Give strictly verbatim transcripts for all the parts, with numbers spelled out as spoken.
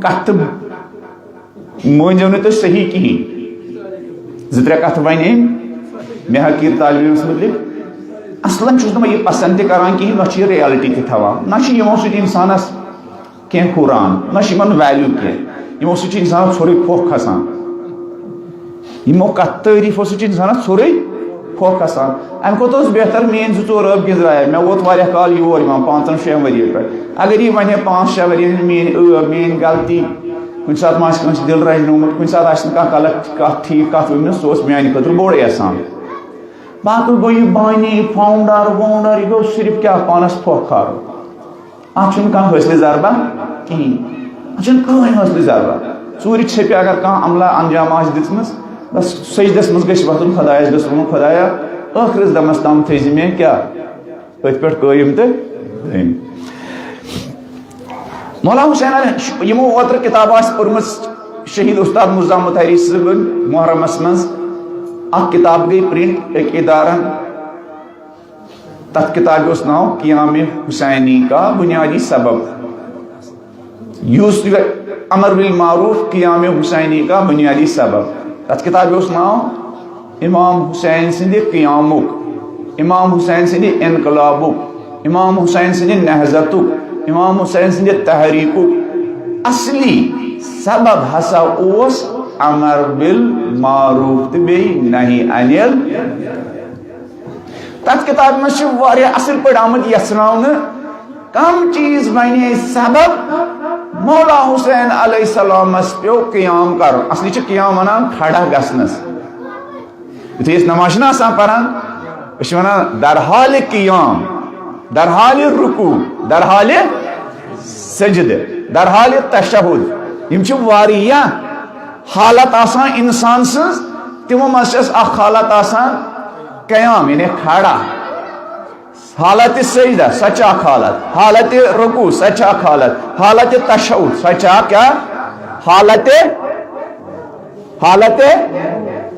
کتھ مٲنۍزیو نہٕ تُہۍ صحیح کِہیٖنۍ۔ زٕ ترٛےٚ کتھٕ ونہِ أمۍ مےٚ حقیٖر طالب علمس مُتعلق۔ اصلاً چھُس نہٕ بہٕ یہِ پسند تہِ کران کِہیٖنۍ، نہ چھُ یہِ reality تہِ تھاوان، نہ چھُ یِمو سۭتۍ انسانس کینٛہہ ہُران، نہ چھُ یِمن value کینٛہہ۔ یِمو سۭتۍ چھُ انسانس ژھوٚرُے پھۄکھ کھسان۔ یِمو کتھ تعریٖفو سۭتۍ چھُ انسانس ژھوٚرُے پھۄکھ کھسان۔ امہِ کھۄتہٕ اوس بہتر میٲنۍ زٕ ژور ٲب گِنزرایہِ۔ مےٚ ووت واریاہ کال یور یِوان، پانٛژن شٮ۪ن ؤرین پٮ۪ٹھ۔ اگر یہِ ونہِ ہے پانٛژھ شےٚ ؤرین میٲنۍ ٲب، میٲنۍ غلطی، کُنہِ ساتہٕ ما آسہِ کٲنٛسہِ دِل رنجنومُت، کُنہِ ساتہٕ آسہِ نہٕ کانٛہہ غلط کتھ ٹھیٖک کتھ ؤنمٕژ، سُہ اوس میانہِ خٲطرٕ بوٚڑ احسان۔ باقٕے گوٚو یہِ بانی، founder، وونڈر، یہِ گوٚو صرف کیٛاہ؟ پانس پھۄکھ کھارُن۔ اتھ چھُنہٕ کانٛہہ حٲصلِ ضربہ کِہیٖنۍ۔ اتھ چھُنہٕ کٕہٕنۍ حٲصلِ ضربہ۔ ژوٗرِ ژھیٚپہِ اگر کانٛہہ عملہ انجام آسہِ دِژمٕژ، بس سجدس منٛز گژھِ وۄتھُن، خۄدایس گژھِ ونُن، خۄدایا، ٲخرس دمس تام تھٲیزِ مےٚ کیٛاہ؟ أتھۍ پٮ۪ٹھ قٲیِم تہٕ دٲیِم۔ مولا حسین علی، یِمو اوترٕ کتاب آسہِ پٔرمٕژ شہید استاد مزاحم مطہری صٲبن محرمس منٛز۔ اکھ کتاب گٔے print أکۍ ادارن، تتھ کتابہِ اوس ناو قیام حسینی کا بنیادی سبب۔ یوسف امر بالمعروف قیام حسینی کا بنیادی سبب۔ تتھ کتابہِ اوس ناو امام حسین سٕنٛدِ قیامُک، امام حسین سٕنٛدِ انقلابُک، امام حسین سٕنٛدِ نہضتُک، امام حسین سٕنٛدِ تحریکُک اصلی سبب ہسا اوس امر بالمعروف تہٕ بیٚیہِ نہی انل۔ تتھ کتابہِ منٛز چھِ واریاہ اصل پٲٹھۍ آمُت یژھناونہٕ، کم چیز بنے سبب مولا حسین علیہ السلامس پیو قیام کرُن۔ اصلی چھِ قیام ونان کھڑا گژھنس۔ یُتھُے أسۍ نماز چھِنہ آسان پران، أسۍ چھِ ونان در حال قیام، در حال رکوع، در حال سجدٕ، در حال تشہد۔ یِم چھِ واریاہ حالت آسان انسان سٕنٛز، تِمو منٛز چھِ اَسہِ اکھ حالت آسان قیام، یعنی کھڑا۔ حالت سجدہ، سۄ چھِ اکھ حالت۔ حالت رکوع، سۄ چھِ اکھ حالت۔ حالت تشہد، سۄ چھِ اکھ کیٛاہ؟ حالت، حالت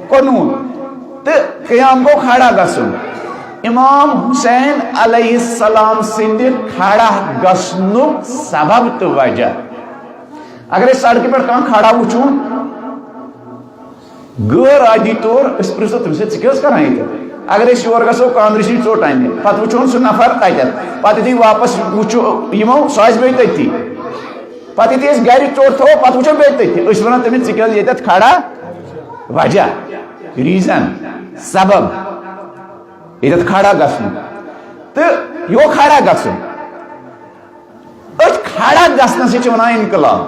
قنوت۔ تہٕ قیام گوٚو کھڑا گژھُن۔ امام حسین علیہ السلام سٕنٛدِ کھڑا گژھنُک سبب تہٕ وجہ۔ اگر أسۍ سڑکہِ پٮ۪ٹھ کانٛہہ کھڑا وٕچھون، غٲر عادی طور أسۍ پرٛژھو تٔمِس سۭتۍ، "ژٕ کیٛاہ حظ کران ییٚتہِ؟" اگر أسۍ یور گژھو کانٛدرِ سۭتۍ ژوٚٹ اَننہِ، پتہٕ وٕچھون سُہ نفر تَتٮ۪تھ، پتہٕ یُتھُے واپس وٕچھو یِمو، سُہ آسہِ بیٚیہِ تٔتی۔ پتہٕ یُتھُے أسۍ گرِ ژوٚٹ تھاوو، پتہٕ وٕچھو بیٚیہِ تٔتی۔ أسۍ چھِ وَنان تٔمِس، "ژٕ کیٛاہ حظ ییٚتٮ۪تھ کھڑا؟" وجہ، reason، سبب، ییٚتٮ۪تھ کھڑا گژھُن۔ تہٕ یہِ گوٚو کھڑا گژھُن۔ أتھۍ کھڑا گژھنس چھِ ونان انقلاب۔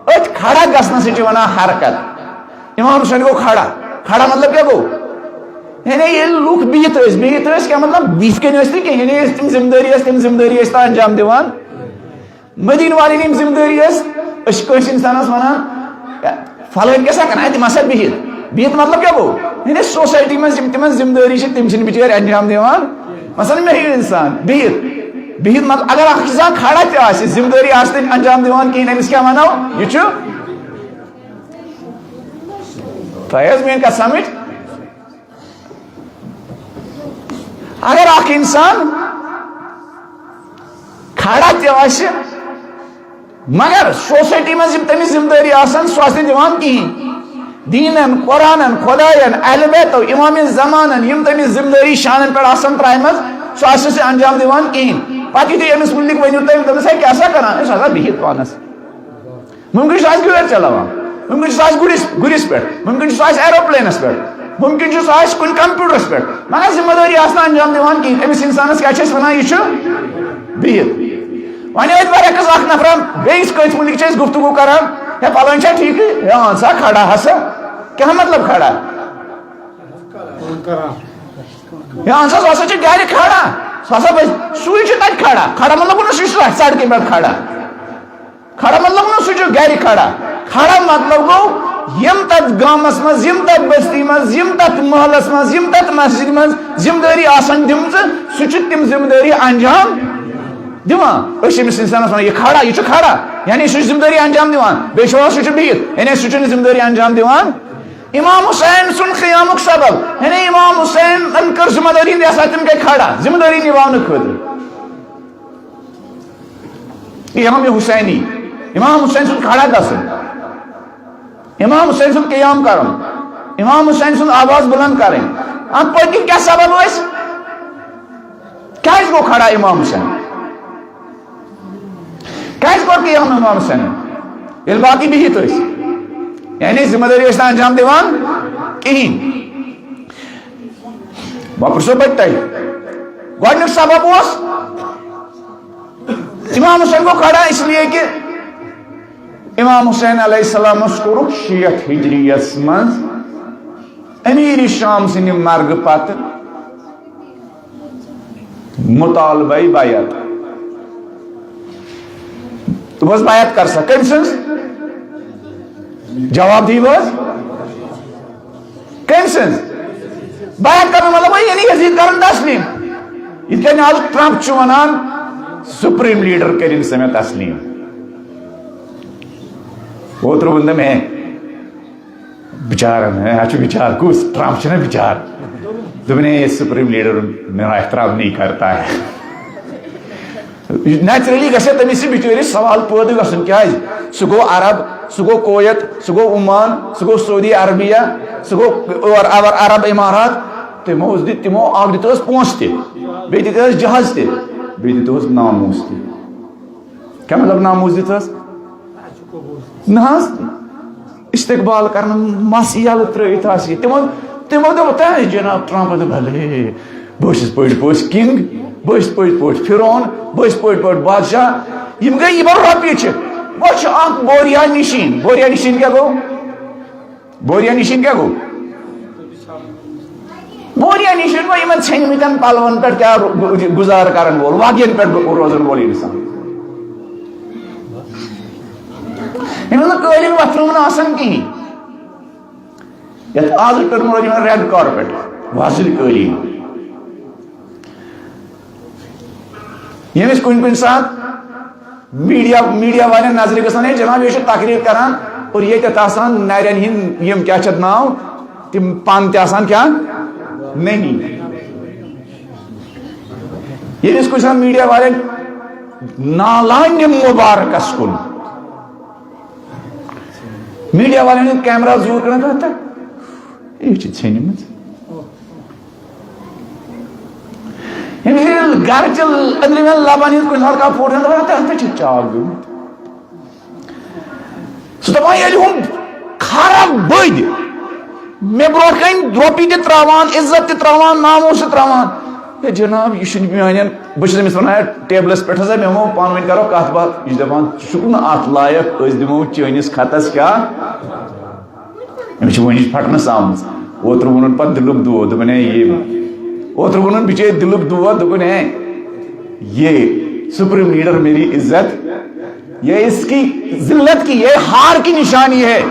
أتھۍ کھڑا گژھنس چھِ ونان حرکت۔ امام حسین گوٚو کھڑا۔ کھڑا مطلب کیٛاہ گوٚو؟ یعنی ییٚلہِ لُکھ بِہِتھ ٲسۍ، بِہِتھ ٲسۍ کیٛاہ مطلب؟ بِہِتھ کٔنۍ ٲسۍ نہٕ کینٛہہ، یعنی ٲسۍ تِم ذمہٕ دٲری، ٲسۍ تِم ذمہٕ دٲری، ٲسۍ تہٕ انجام دِوان۔ مدیٖنہٕ والٮ۪ن یِم ذمہٕ دٲری ٲسۍ، أسۍ چھِ کٲنٛسہِ انسانس ونان، فلٲنۍ کیٛاہ سا کران، تِم ہسا بِہِتھ۔ بِہِتھ مطلب کیٛاہ گوٚو؟ یعنی سوسایٹی منٛز یِم تِمن ذمہٕ دٲری چھِ، تِم چھِنہٕ بِچٲرۍ انجام دِوان۔ مثلاً مےٚ ہیوٗ انسان بِہِتھ، بِہِتھ مطلب اگر اکھ انسان کھڑا تہِ آسہِ، ذمہٕ دٲری آسہِ تٔمۍ انجام دِوان کِہیٖنۍ، أمِس کیٛاہ ونو؟ یہِ چھُ، تۄہہِ حظ میٛٲنۍ کتھ سمجھ؟ اگر اکھ انسان کھڑا تہِ آسہِ، مگر سوسایٹی منٛز یِم تٔمِس ذمہٕ دٲری آسن، سُہ آسہِ نہٕ دِوان کِہیٖنۍ۔ دیٖنن، قرآنن، خۄداین، اہل بیتو، امام زمانن، یِم تٔمِس ذمہٕ دٲری شانن پٮ۪ٹھ آسن ترٛایمژ، سُہ آسہِ نہٕ سُہ انجام دِوان کِہیٖنۍ۔ پتہٕ یُتھُے أمِس مُتعلِق ؤنِو تُہۍ، دوٚپمَس، "ہے، کیٛاہ سا کران؟ أسۍ ہسا بِہِتھ پانس۔" مُمکِن چھُ سُہ آسہِ گٲڑۍ چلاوان، مُمکِن چھُ سُہ آسہِ گُرِس، گُرِس پٮ۪ٹھ، مُمکِن چھُ سُہ آسہِ ایروپلینس پٮ۪ٹھ، مُمکِن چھُ سُہ آسہِ کُنہِ کمپیوٹرس پٮ۪ٹھ، مگر ذمہٕ دٲری آسہِ نہٕ انجام دِوان کِہیٖنۍ۔ أمِس انسانس کیٛاہ چھِ أسۍ ونان؟ یہِ چھُ بِہِتھ۔ وۄنۍ ٲدۍ برعکس اکھ نفرا بیٚیِس کٲنٛسہِ مُتعلِق چھِ أسۍ گفتگو کران، "ہے، فلٲنۍ چھا ٹھیٖکٕے؟ ہے، اہن سا، کھڑا ہسا۔" کیٛاہ مطلب کھڑا؟ ہے، اہن سا، سُہ ہسا چھُ گرِ کھڑا، سُہ ہسا پزِ، سُے چھُ تتہِ کھڑا۔ کھڑا مطلب گوٚو نہ سُہ چھُ سڑکہِ پٮ۪ٹھ کھڑا۔ کھڑا مطلب نہٕ سُہ چھُ گرِ کھڑا۔ کھڑا مطلب گوٚو، یِم تتھ گامس منٛز، یِم تتھ بستی منٛز، یِم تتھ محلس منٛز، یِم تتھ مسجدِ منٛز ذمہٕ دٲری آسن دِمژٕ، سُہ چھُ تِم ذمہٕ دٲری انجام دِوان۔ أسۍ چھِ أمِس انسانس ونان، "یہِ کھڑا، یہِ چھُ کھڑا"، یعنی سُہ چھُ ذمہٕ دٲری انجام دِوان۔ بیٚیہِ چھِ ونان، "سُہ چھُ بِہِتھ"، یعنی سُہ چھُنہٕ ذمہٕ دٲری انجام دِوان۔ امام حسین سُنٛد قیامُک سبب، یعنی امام حسینن کٔر ذمہٕ دٲری، یہِ ہسا تِم گٔے کھڑا ذمہٕ دٲری نِباونہٕ خٲطرٕ۔ قیام حسینی۔ امام حسین سُنٛد کھڑا گژھُن، امام حسین سُنٛد قیام کرُن، امام حسین سُنٛد آواز بلند کرٕنۍ، اتھ پٔتۍ کِنۍ کیٛاہ سبب ٲسۍ؟ کیٛازِ گوٚو کھڑا امام حسین؟ کیٛازِ کوٚر قیام امام حسین؟ ییٚلہِ باقٕے بِہِتھ ٲسۍ، یعنی ذمہ دٲری ٲسۍ نہٕ انجام دِوان کِہیٖنۍ۔ وۄنۍ پرٛژھو بہٕ تۄہہِ، گۄڈٕنیُک سبب اوس، امام حسین گوٚو کھڑا اس لیے کہ امام حسین علیہ السلامس کوٚرُکھ شیٹھ ہجری یس منٛز امیر شام سٕنٛدِ مرگہٕ پتہٕ مطالبہ بیعت۔ دوٚپُس، بیعت کر سا۔ کٔمۍ سٕنٛز؟ جواب دِیِو حظ۔ کٔمۍ سٕنٛز؟ بیعت کرُن مطلب گوٚو یعنی یزید کرُن تسلیم۔ یِتھ کٔنۍ آز ٹرمپ چھُ ونان، سپریم لیڈر کٔرِن سا مےٚ تسلیم۔ اوترٕ ووٚن تٔمۍ، ہے، بچارن، ہے، اَتھ چھُ بچار، کُس؟ ٹرمپ چھُنہ بچار۔ دوٚپُن، ہے، یہ سپریم لیڈر میرا احترام نہیں کرتا ہے۔ نیچرلی گژھِ تٔمِس یہِ بِچٲرِس سوال پٲدٕ گژھُن، کیٛازِ؟ سُہ گوٚو عرب، سُہ گوٚو کویت، سُہ گوٚو عمان، سُہ گوٚو سعودی عربیہ، سُہ گوٚو اور اور عرب امارات۔ تِمو اوس دِتھ، تِمو اکھ دِتُس پونٛسہٕ تہِ، بیٚیہِ دِتُس جہاز تہِ، بیٚیہِ دِتُس ناموس تہِ۔ کیٛاہ مطلب ناموس دِتُس؟ نہ حظ، استقبال کرنہٕ مس یَلہٕ ترٲوِتھ آسہِ یہِ۔ تِمو، تِمو دوٚپ، تۄہہِ جناب ٹرمپ دوٚپ، بھلے، بہٕ چھُس پٲٹھۍ پٲٹھۍ کنگ، بہٕ چھُس پٲٹھۍ پٲٹھۍ فرعون، بہٕ چھُس پٲٹھۍ پٲٹھۍ بادشاہ۔ یِم گٔے یِمن رۄپیہِ چھِ۔ وۄنۍ چھُ اکھ بوریا نشین۔ بوریا نشین کیٛاہ گوٚو؟ بوریا نشین کیٛاہ گوٚو؟ بوریا نشین گوٚو یِمن ژھیٚنمٕتٮ۪ن پلون پٮ۪ٹھ کیٛاہ رو-، گُ-، گُزارٕ کرن وول، وگین پٮ۪ٹھ گو-، روزن وول انسان۔ یِمن نہٕ قٲلیٖن وۄتھرومُت آسان کِہیٖنۍ۔ یتھ آز ٹٔرمٕژ یِمن ریڈ کارپیٹ، وۄزٕلۍ قٲلیٖن۔ ییٚمِس کُنہِ کُنہِ ساتہٕ میٖڈیا، میٖڈیا والٮ۪ن نظرِ گژھان، ہے جناب، یہِ چھُ تقریر کران اور ییٚتٮ۪تھ آسان نرٮ۪ن ہِنٛدۍ یِم کیٛاہ چھِ اَتھ ناو، تِم پن تہِ آسان کیٛاہ؟ نٔنی۔ ییٚمِس کُنہِ ساتہٕ میٖڈیا والٮ۪ن نالانہِ مُبارکس کُن، میٖڈیا والٮ۪ن ہُنٛد کیمرا زوٗر کران، تہٕ یہِ چھِ ژھیٚنمٕژ۔ ییٚمہِ وِزِ گرٕ چہِ أنٛدرِمٮ۪ن لبن ہٕنٛز کُنہِ ساتہٕ کانٛہہ فوٹو چھِ دَپان، تَتھ تہِ چھِ چاکھ گٔمٕتۍ۔ سُہ دَپان، ییٚلہِ ہُم خراب بٔدۍ مےٚ برونٛٹھ کَنہِ رۄپیہِ تہِ ترٛاوان، عزت تہِ ترٛاوان، ناموس تہِ ترٛاوان۔ ہے جناب، یہِ چھُنہٕ میٛانٮ۪ن، بہٕ چھُس أمِس وَنان، ہے، ٹیبلَس پٮ۪ٹھ ہسا بیٚہمو، پانہٕ ؤنۍ کَرو کَتھ باتھ۔ یہِ چھُ دَپان، ژٕ چھُکھ نہٕ اَتھ لایق، أسۍ دِمو چٲنِس خطس کیٛاہ؟ أمِس چھِ وۄنۍ پھٹنَس آمٕژ۔ اوترٕ ووٚنُن پَتہٕ دِلُک دود، دوٚپُن، ہے، یہِ۔ اوترٕ ووٚنُن بِچٲرۍ دِلُک دود، دوٚپُن، ہے، یہ سپریم لیڈر میری عزت، یہ اس کی ذلت کی، یہ ہار کی نشانی ہے۔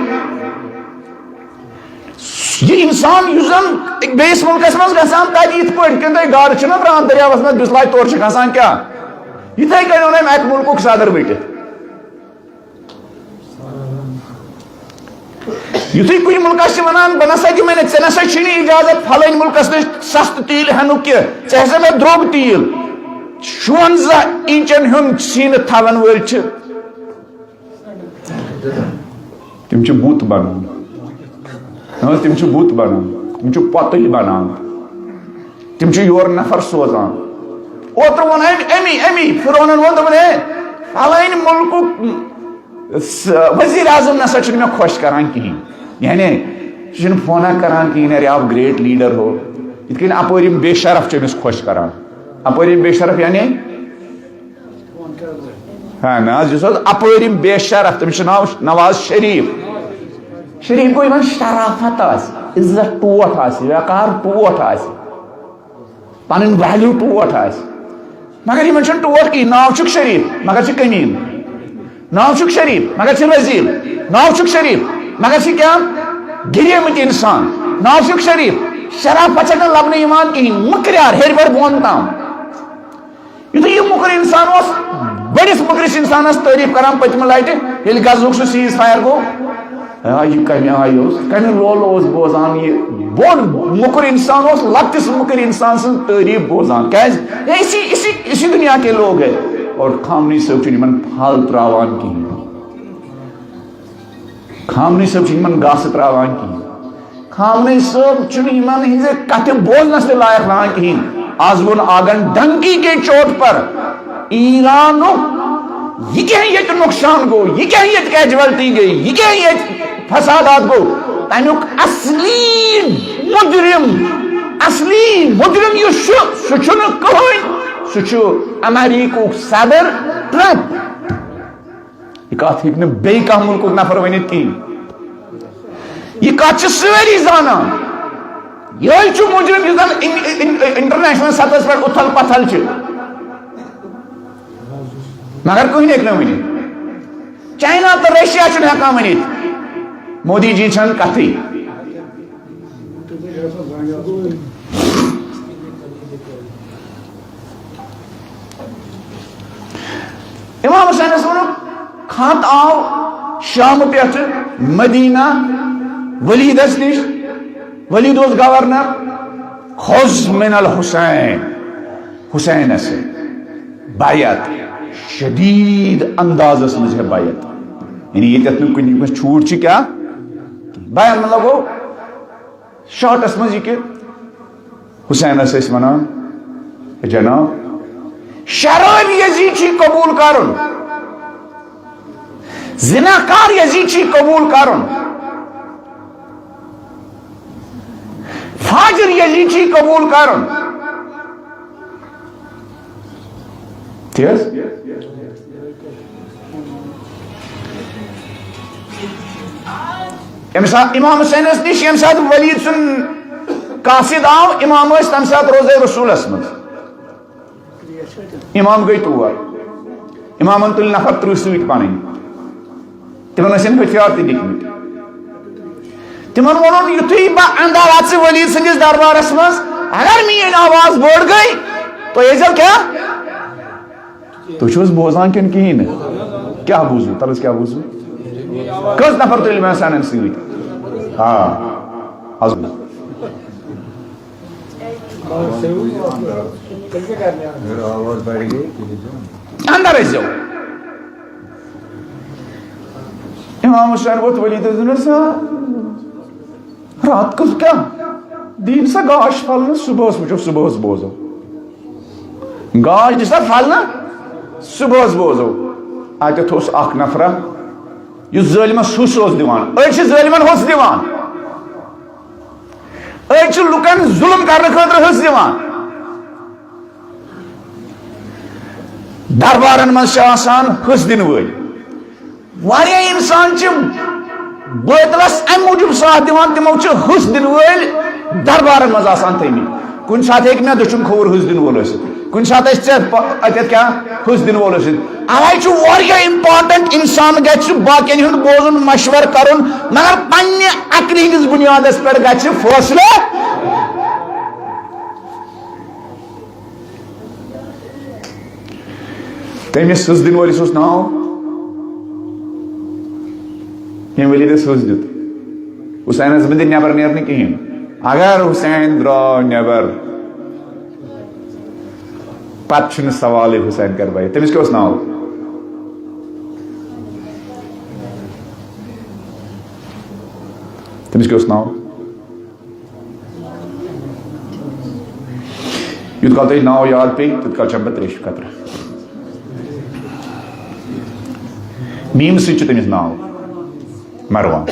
یہِ اِنسان یُس زَن بیٚیِس مُلکَس منٛز گژھان، تَتہِ یِتھ پٲٹھۍ کِنۍ تُہۍ گاڈٕ چھِو نہ ترٛاوان دٔریاوَس منٛز، بِسلاے تورٕ چھِ کھسان کیٛاہ؟ یِتھَے کٔنۍ اوٚن أمۍ اَکہِ مُلکُک صدر مِٹِتھ۔ یُتھُے کُنہِ مُلکَس چھِ وَنان، بہٕ نہ سا دِمَے نہٕ، ژےٚ نہ سا چھُے نہٕ اِجازت پھلٲنۍ مُلکَس نِش سَستہٕ تیٖل ہٮ۪نُک کینٛہہ، ژےٚ ہٮ۪سا مےٚ درٛوگ تیٖل۔ شُوَنزاہ اِنچَن ہُنٛد سیٖنہٕ تھاوَن وٲلۍ چھِ۔ تِم چھِ بُت بَنان۔ اہن حظ، تِم چھِ بُت بَنان، تِم چھِ پۄتٕلۍ بَنان، تِم چھِ یورٕ نفر سوزان۔ اوترٕ ووٚن أمۍ، أمی، أمی، فرعونن ووٚن، دوٚپُن، ہے، فلٲنۍ مُلکُک س-، وزیر اعظم نسا چھُنہٕ مےٚ خۄش کران کِہیٖنۍ۔ یعنی، سُہ چھُنہٕ فونہ کران کِہیٖنۍ، ارے آپ گریٹ لیڈر ہو۔ یِتھ کٔنۍ اپٲرۍ یِم بے شرف چھِ أمِس خۄش کران۔ اپٲرۍ یِم بے شرف یعنی ہاں، نہ حظ، یُس حظ اپٲرۍ یِم بے شرف، تٔمِس چھُ ناو نواز شریف۔ شریف گوٚو یِمن شرافت آسہِ، عزت ٹوٹھ آسہِ، وقار ٹوٹھ آسہِ، پنٕنۍ ویلیو ٹوٹھ آسہِ۔ مگر یِمن چھُنہٕ ٹوٹھ کِہیٖنۍ، ناو چھُکھ شریف، مگر چھِ کٔمیٖن۔ ناو چھُکھ شریف، مگر چھِ رٔزیٖل۔ ناو چھُکھ شریف، مگر چھِ کیٛاہ؟ گِریمٕتۍ اِنسان۔ ناو چھُکھ شریف، شرافت چھَکھ نہٕ لبنہٕ یِوان کِہیٖنۍ، مُکریار ہیٚرِ پٮ۪ٹھ بۄن تام۔ یُتھُے یہِ موٚکُر اِنسان اوس بٔڑِس موٚکرِس اِنسانَس تعریٖف کران پٔتمہِ لَٹہِ، ییٚلہِ غزوُک سُہ سیٖز فایَر گوٚو، آ، یہِ کَمہِ آیہِ اوس، کَمہِ لولہٕ اوس بوزان یہِ بوٚڑ موٚکُر اِنسان اوس لۄکٹِس موٚکرِ اِنسان سٕنٛز تعریٖف بوزان۔ کیٛازِ؟ یہ اسی، اسی، اسی دُنیا کے لوگ ہے۔ اور خامنہٕ صٲب چھُنہٕ یِمَن پھل ترٛاوان کِہیٖنۍ۔ خامنہٕ صٲب چھُنہٕ یِمن گاسہٕ ترٛاوان کِہیٖنۍ۔ خامنہٕ صٲب چھُنہٕ یِمن ہٕنٛزِ کتھِ بوزنس تہِ لایق لگان کِہیٖنۍ۔ آز ووٚن آگن ڈنکی کے چوٹ پر، ایرانُک یہِ کیٛاہ ییٚتہِ نۄقصان گوٚو، یہِ کیٛاہ ییٚتہِ کیجویلٹی گٔے، یہِ کیٛاہ ییٚتہِ فسادات گوٚو، تمیُک اصلی مجرم، اصلی مجرم یُس چھُ، سُہ چھُنہٕ کٕہٕنۍ، سُہ چھُ امریکہُک صدر ٹرمپ۔ یہِ کتھ ہیٚکہِ نہٕ بیٚیہِ کانٛہہ مُلکُک نفر ؤنِتھ کِہیٖنۍ۔ یہِ کتھ چھِ سٲری زانان۔ یِہوٚے چھُ مُجرم یُس زن ان-، ان-، انٹرنیشنل سطحس پٮ۪ٹھ اُتھل پتھل چھِ۔ مگر کٕہٕنۍ ہیٚکہِ نہٕ ؤنِتھ۔ چاینا تہٕ رشیا چھُنہٕ ہٮ۪کان ؤنِتھ۔ مودی جی چھَنہٕ کتھٕے۔ امام حسینس ووٚنُکھ، خط آو شامہٕ پٮ۪ٹھٕ مدینہ ولیدس نِش۔ ولید اوس گورنر۔ خذ من الحسین، حسینس سۭتۍ بیعت، شدید اندازس منٛز ہے بیعت۔ یعنی ییٚتٮ۪تھ نہٕ کُنہِ منٛز چھوٗٹ چھِ کیٛاہ؟ بیعت مطلب گوٚو شارٹس منٛز یہِ کہِ حسینس ٲسۍ ونان، "ہے جناب، شرٲبۍ یزید چھی قبول کرُن، زناکار یزید چھی قبول کرُن، فاجر یزید چھی قبول کرُن۔" ٹھیک حظ؟ ییٚمہِ ساتہٕ امام حسینس نِش، ییٚمہِ ساتہٕ ولید سُنٛد قاصد آو، امام ٲسۍ تَمہِ ساتہٕ روزے رسولس منٛز۔ امام گٔے تور، امامن تُلۍ نفر ترٕٛہ سۭتۍ پنٕنۍ۔ تِمن ٲسۍ یِم ہتھیار تہِ نِکھمٕتۍ۔ تِمن ووٚنُن، یُتھُے بہٕ اندر اژٕ ولید سٕنٛدِس دربارس منٛز، اگر میٲنۍ آواز بٔڑ گٔے، تُہۍ ٲسۍزیو کیٛاہ؟ تُہۍ چھِو حظ بوزان کِنہٕ کِہیٖنۍ نہٕ؟ کیٛاہ بوٗزوٕ؟ تَلہٕ حظ کیٛاہ بوٗزوٕ؟ کٔژ نفر تُلۍ مےٚ سانٮ۪ن سۭتۍ؟ آ، حظ۔ اندر ٲسۍزیو۔ امام حسین ووت ولید، دوٚپنَس، "آ، رات کیُتھ کیٛاہ؟ دِیِن سا گاش پھلنہٕ، صُبحَس وٕچھو، صُبحَس بوزو۔ گاش دِ سا پھلنہٕ، صُبحَس بوزو۔" اَتٮ۪تھ اوس اکھ نفرا، یُس ظٲلمَس حُس اوس دِوان۔ أڑۍ چھِ ظٲلمَن حُس دِوان۔ أڑۍ چھِ لُکن ظُلُم کرنہٕ خٲطرٕ حِصہٕ دِوان۔ دربارن منٛز چھِ آسان حِصہٕ دِنہٕ وٲلۍ۔ واریاہ انسان چھِ بٲطلس امہِ موٗجوٗب ساتھ دِوان، تِمو چھِ حِصہٕ دِنہٕ وٲلۍ دربارن منٛز آسان تھٲومٕتۍ۔ کُنہِ ساتہٕ ہیٚکہِ مےٚ دٔچھُن کھووُر حِصہٕ دِنہٕ وول ٲسِتھ، کُنہِ ساتہٕ آسہِ ژےٚ پا-، اَتٮ۪تھ کیٛاہ حِصہٕ دِنہٕ وول ٲسِتھ۔ اوے چھُ واریاہ important، انسان گژھِ باقین ہُنٛد بوزُن، مشورٕ کرُن، مگر پننہِ عقلہِ ہٕنٛدِس بُنیادس پٮ۪ٹھ گژھِ فٲصلہٕ۔ تٔمِس حِصہٕ دِنہٕ وٲلِس اوس ناو، ییٚمۍ ؤلِدس حِصہٕ دیُت، حسینس منٛز نٮ۪بر نیرنہٕ کِہیٖنۍ۔ اگر حسین درٛاو نٮ۪بر، پتہٕ چھُنہٕ سوالٕے حسین کربایہِ۔ تٔمِس کیٛاہ اوس ناو؟ تٔمِس کیٛاہ اوس ناو؟ یُتھ کال تۄہہِ ناو یاد پیٚیہِ، تیُتھ کال چٮ۪مہٕ بہٕ ترٛیشہِ قطرٕ۔ میٖم سۭتۍ چھُ تٔمِس ناو مروان۔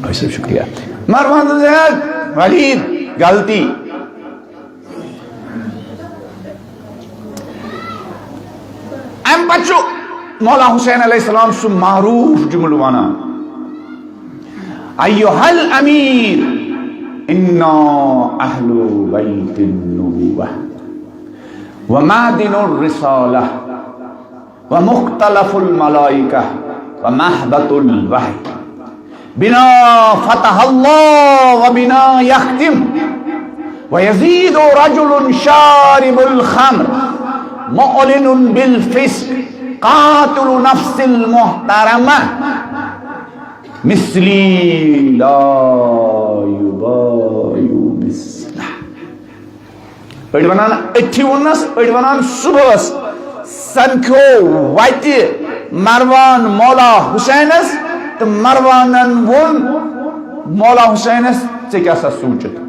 بھائی صاحب، شکریہ۔ مروان دوٚپ، "ہے، ولید، غلطی۔" امہِ پتہٕ چھُ مولا حسین علیہ السلام سُہ معروف جملہٕ ونان، "ایھا الامیر، انا اہل بیت النبوہ و معدن الرسالہ و مختلف الملائکہ و مہبط الوحی۔ بنا فتح اللہ و بنا یختم۔ و یزید رجل شارب الخمر معلن بالفسق قاتل نفس المحترمہ۔ مثلی لا یبایع مثلہ۔" أڑۍ وَنان أتھی ووٚننَس، أڑۍ وَنان صُبحَس۔ سمکھیو وتہِ مروان مولا حسینس، تہٕ مروانن ووٚن مولا حسینس، "ژےٚ کیٛاہ سا سوٗنٛچِتھ؟"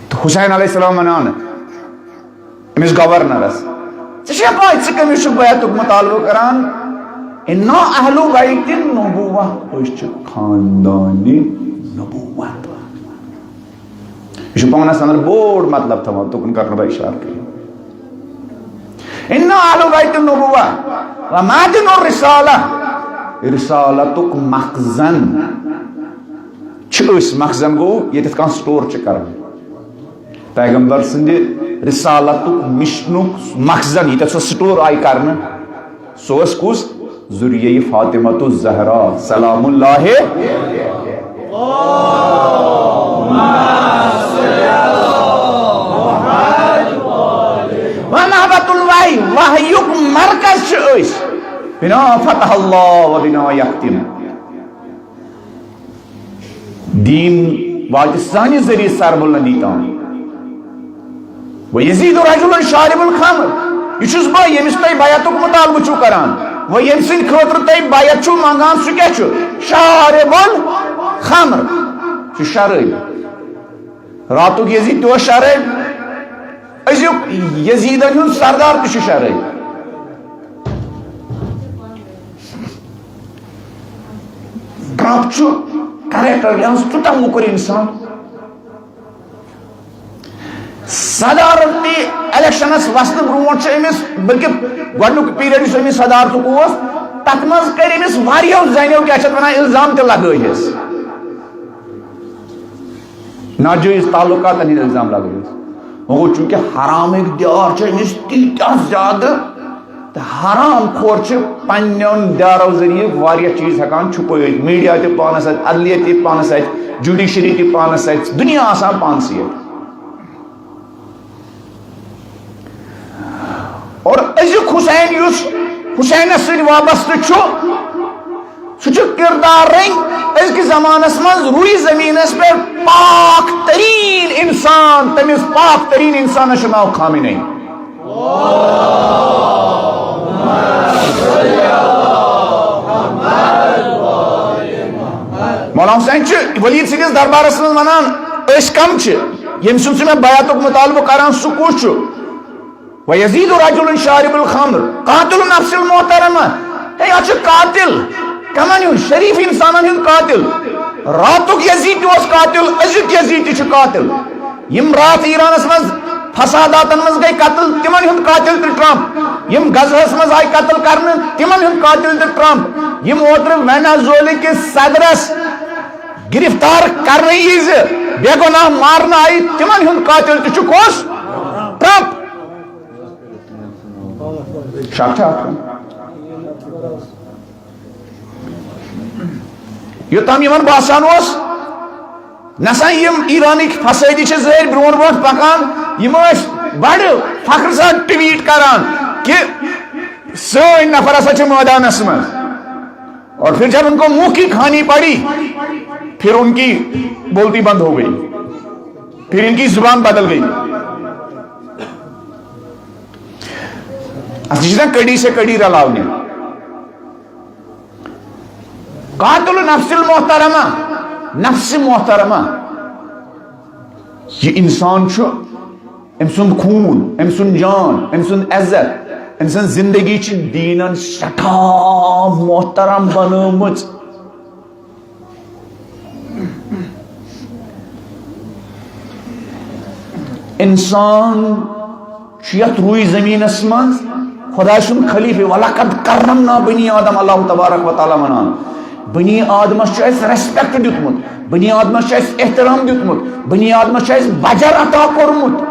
تہٕ حسین علیہ السلام ونان أمِس گورنرس، "ژےٚ چھےٚ پاے ژٕ کٔمِس چھُکھ بیعتُک مطالبہٕ کران؟ انا اہل بیت النبوہ، أسۍ چھِ خاندانِ نبوت۔" یہِ چھُ پانس اندر بوٚڑ مطلب تھاوان، تُکُن کرٕ نہٕ بہٕ اشارٕ کینٛہہ۔ انا اہل بیت النبوہ و معدن الرسالہ، رسالتُک مخزن چھِ أسۍ۔ مخزن گوٚو ییٚتٮ۪تھ کانٛہہ سٹور چھِ کران۔ پیغمبر سٕنٛدِ رسالتُک، مشنُک مخزن، ییٚتٮ۪تھ سُہ سٹور آیہِ کرنہٕ، سُہ اوس کُس؟ ذریہ فاطمۃ الزہرا سلام اللہ۔ و محبۃ الوحی، وحیُک مرکز چھِ أسۍ۔ بنا فتح اللہ و بنا یختم۔ دین واتہِ سانہِ ذٔریعہٕ سربلندی تام۔ و یزید رجل شارب الخمر، یہِ چھُس بہٕ ییٚمِس تُہۍ بیعتُک مطالبہٕ چھِو کران۔ و ییٚمہِ سٕنٛدِ خٲطرٕ تُہۍ بیعت چھِو منٛگان، سُہ کیٛاہ چھُ؟ شارب الخمر، سُہ شرٲبۍ۔ راتُک یزید تہِ اوس شرٲبۍ، أزیُک یزیدن ہُنٛد سردار تہِ چھُ شرٲبۍ۔ ٹرمپ چھُ کریکٹر یہِ حظ تیوٗتاہ موٚکُر انسان۔ صدارتی الیکشنس وسنہٕ برونٹھ چھُ أمِس، بلکہِ گۄڈٕنیُک پیریڈ یُس أمِس صدارتُک اوس، تتھ منٛز کٔرۍ أمِس واریاہو زنیو کیٛاہ چھِ اتھ ونان، الزام تہِ لگٲوِس۔ ناجٲیز تعلقاتن ہٕنٛدۍ الزام لگٲوِس۔ وۄنۍ گوٚو، چوٗنٛکہِ حرامٕکۍ دیار چھِ أمِس تیٖتیٛاہ زیادٕ، تہٕ حرام خور چھِ پننٮ۪ن دیارو ذٔریعہٕ واریاہ چیٖز ہٮ۪کان چھُپٲوِتھ، میڈیا تہِ پانس اَتھِ، عدلیہ تہِ پانس اَتھِ، جوڈیشری تہِ پانس اَتھِ، دُنیا آسان پانسٕے اَتھِ۔ اور أزیُک حسین، یُس حسینس سۭتۍ وابستہٕ چھُ، سُہ چھُ کردار رنگ أزکِس زمانس منٛز روی زمینس پٮ۪ٹھ پاک ترین انسان، تٔمِس پاک ترین انسانس چھُ ناو خامنہ ای۔ مولانا حسین چھُ ولید سٕنٛدِس دربارس منٛز ونان، "أسۍ کم چھِ؟ ییٚمہِ سُنٛد ژٕ مےٚ بیعتُک مطالبہٕ کران، سُہ کُس چھُ؟" ویزید رجل شارب الخمر قاتل نفس المحترمہ۔ ہے، یہِ چھُ قاتل۔ کمن ہُنٛد؟ شریف انسانن ہُنٛد قاتل۔ راتُک یزید تہِ اوس قاتل، أزیُک یزید تہِ چھُ قاتل۔ یِم راتھ ایرانس منٛز فساداتن منٛز گٔے قتل، تِمن ہُنٛد قاتل تہِ ٹرمپ۔ یِم غزہس منٛز آیہِ قتل کرنہٕ، تِمن ہُنٛد قاتل تہِ ٹرمپ۔ یِم اوترٕ وینزویلا کِس صدرس گرفتار کرنہٕ یِیہِ زِ بے گۄناہ مارنہٕ آیہِ، تِمن ہُنٛد قاتل تہِ چھُ کُس؟ ٹرمپ۔ شک چھا اتھ کُن؟ یوٚتام یِمن باسان اوس، نسا یِم ایرانٕکۍ فسٲدی چھِ زٔہٕرۍ برونٛٹھ برونٛٹھ پکان، یِم ٲسۍ بڑٕ فخر سان ٹویٹ کران کہِ سٲنۍ نفر ہسا چھِ مٲدانس منٛز۔ اور پھر جب ان کو منہ کی کھانی پڑی، پھر ان کی بولتی بند ہو گئی، پھر ان کی زبان بدل گئی۔ اصلی چیز ہے کڑی سے کڑی رلاونی۔ قاتل نفس المحترمہ، نفس محترمہ، یہِ انسان چھُ، أمۍ سُنٛد خوٗن، أمۍ سُنٛد جان، أمۍ سُنٛد عزت، أمۍ سٕنٛز زندگی چھِ دیٖنن سٮ۪ٹھاہ محترم بنٲومٕژ۔ انسان چھُ یتھ روی زمینس منٛز خداے سُنٛد خلیفہٕ، "ولقد کرمنا بنی آدم"، اللہ تبارک و تعالیٰ ونان، بنی آدمس چھُ اسہِ ریسپیکٹ دیُتمُت، بنی آدمس چھُ اسہِ احترام دیُتمُت، بنی آدمس چھُ اسہِ بجر عطا کوٚرمُت۔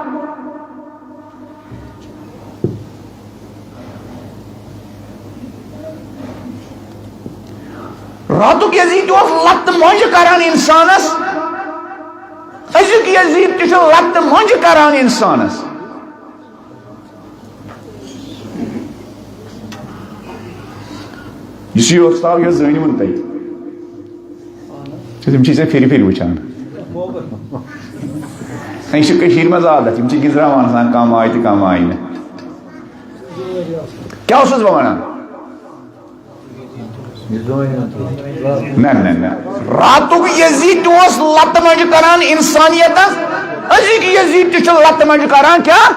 راتُک یزید تہِ اوس لتہٕ مۄنجہِ کران انسانس، أزیُک یزید تہِ چھُ لتہٕ مۄنجہِ کران انسانس۔ یُس یہِ اوس تھاو، یہِ زٲنۍ وُن تۄہہِ۔ تِم چھِ ژےٚ پھِرِ پھِرِ وٕچھان۔ یہِ چھِ کٔشیٖرِ منٛز عادت، یِم چھِ گِنٛزراوان آسان، کَم آے تہٕ کَم آے نہٕ۔ کیٛاہ اوسُس بہٕ وَنان؟ نہ، نہ، نہ۔ راتُک یزید تہِ اوس لتہٕ مۄنجہِ کران انسانیتس۔ أزِکۍ یزید تہِ چھِ لتہٕ مۄنجہِ کران کیٛاہ؟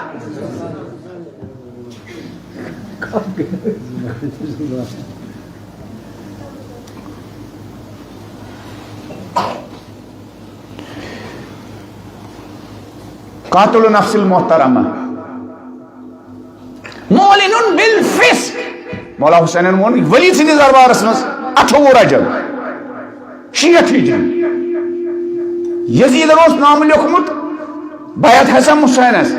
قاتل نفس المحترمہ، معلن بالفسق۔ مولا حسینن ووٚن ولید سٕنٛدِس دربارس منٛز اَٹھووُہ رجب شیٹھ ہجری۔ یزیدن اوس نامہٕ لیوٚکھمُت بیعت حسن حسینس۔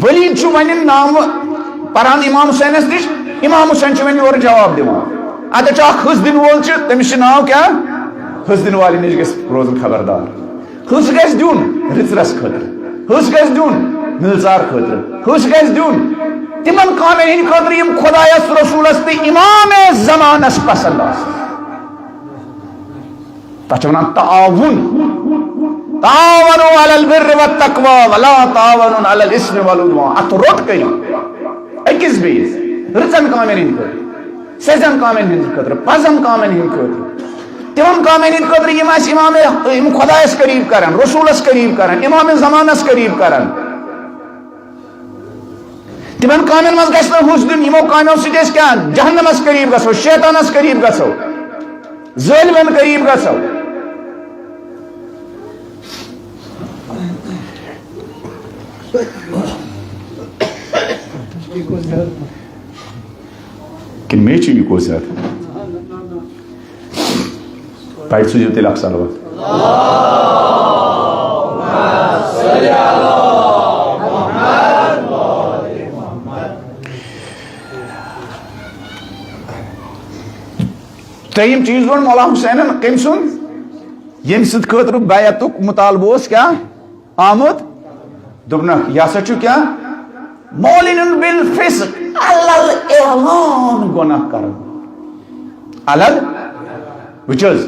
ولید چھُ وۄنۍ نامہٕ پران امام حسینس نِش، امام حسین چھُ وۄنۍ یورٕ جواب دِوان۔ اتٮ۪تھ چھُ اکھ حٔس دِنہٕ وول چھُ، تٔمِس چھُ ناو کیٛاہ؟ حٔس دِنہٕ والہِ نِش گژھِ روزُن خبردار۔ حٔس گژھِ دیُن رٕژرس خٲطرٕ، حٔس گژھِ دیُن نِلژار خٲطرٕ، حٔس گژھِ دیُن تِمن کامٮ۪ن ہٕنٛدِ خٲطرٕ یِم خۄدایس، رسوٗلس تہٕ امام زمانس پسند آسن۔ تتھ چھِ ونان تعاون۔ تعاونوا علی البر والتقوی ولا تعاونوا علی الاثم والعدوان۔ اتھ روٚٹ کٔرِو أکِس بیٚیِس رٕژن کامٮ۪ن ہٕنٛدِ خٲطرٕ، سیٚزن کامٮ۪ن ہٕنٛدِ خٲطرٕ، پزن کامٮ۪ن ہٕنٛدِ خٲطرٕ، تِمن کامٮ۪ن ہٕنٛدِ خٲطرٕ یِم اَسہِ امام، یِم خۄدایس قریب کرن، رسوٗلس قریب کرن، امام زمانس قریب کرن۔ تِمن کامٮ۪ن منٛز گژھِ نہٕ حُس دیُن، یِمو کامیو سۭتۍ أسۍ کیٛاہ؟ جہنمس قریب گژھو، شیطانس قریب گژھو، ظٲلمن قریب گژھو۔ کِنہٕ مے چھُ یہِ کُس زیادٕ؟ تۄہہِ سوٗزِو تیٚلہِ اکھ صلوات۔ ترٛیٚیِم چیٖز ووٚن مولا حسینن کٔمۍ سُنٛد؟ ییٚمہِ سٕنٛدِ خٲطرٕ بیعتُک مُطالبہٕ اوس کیٛاہ آمُت؟ دوٚپنکھ، یہِ ہسا چھُ کیٛاہ؟ معلن بالفسق، علل اعلان گۄناہ کران۔ علل، وٕچھ حظ،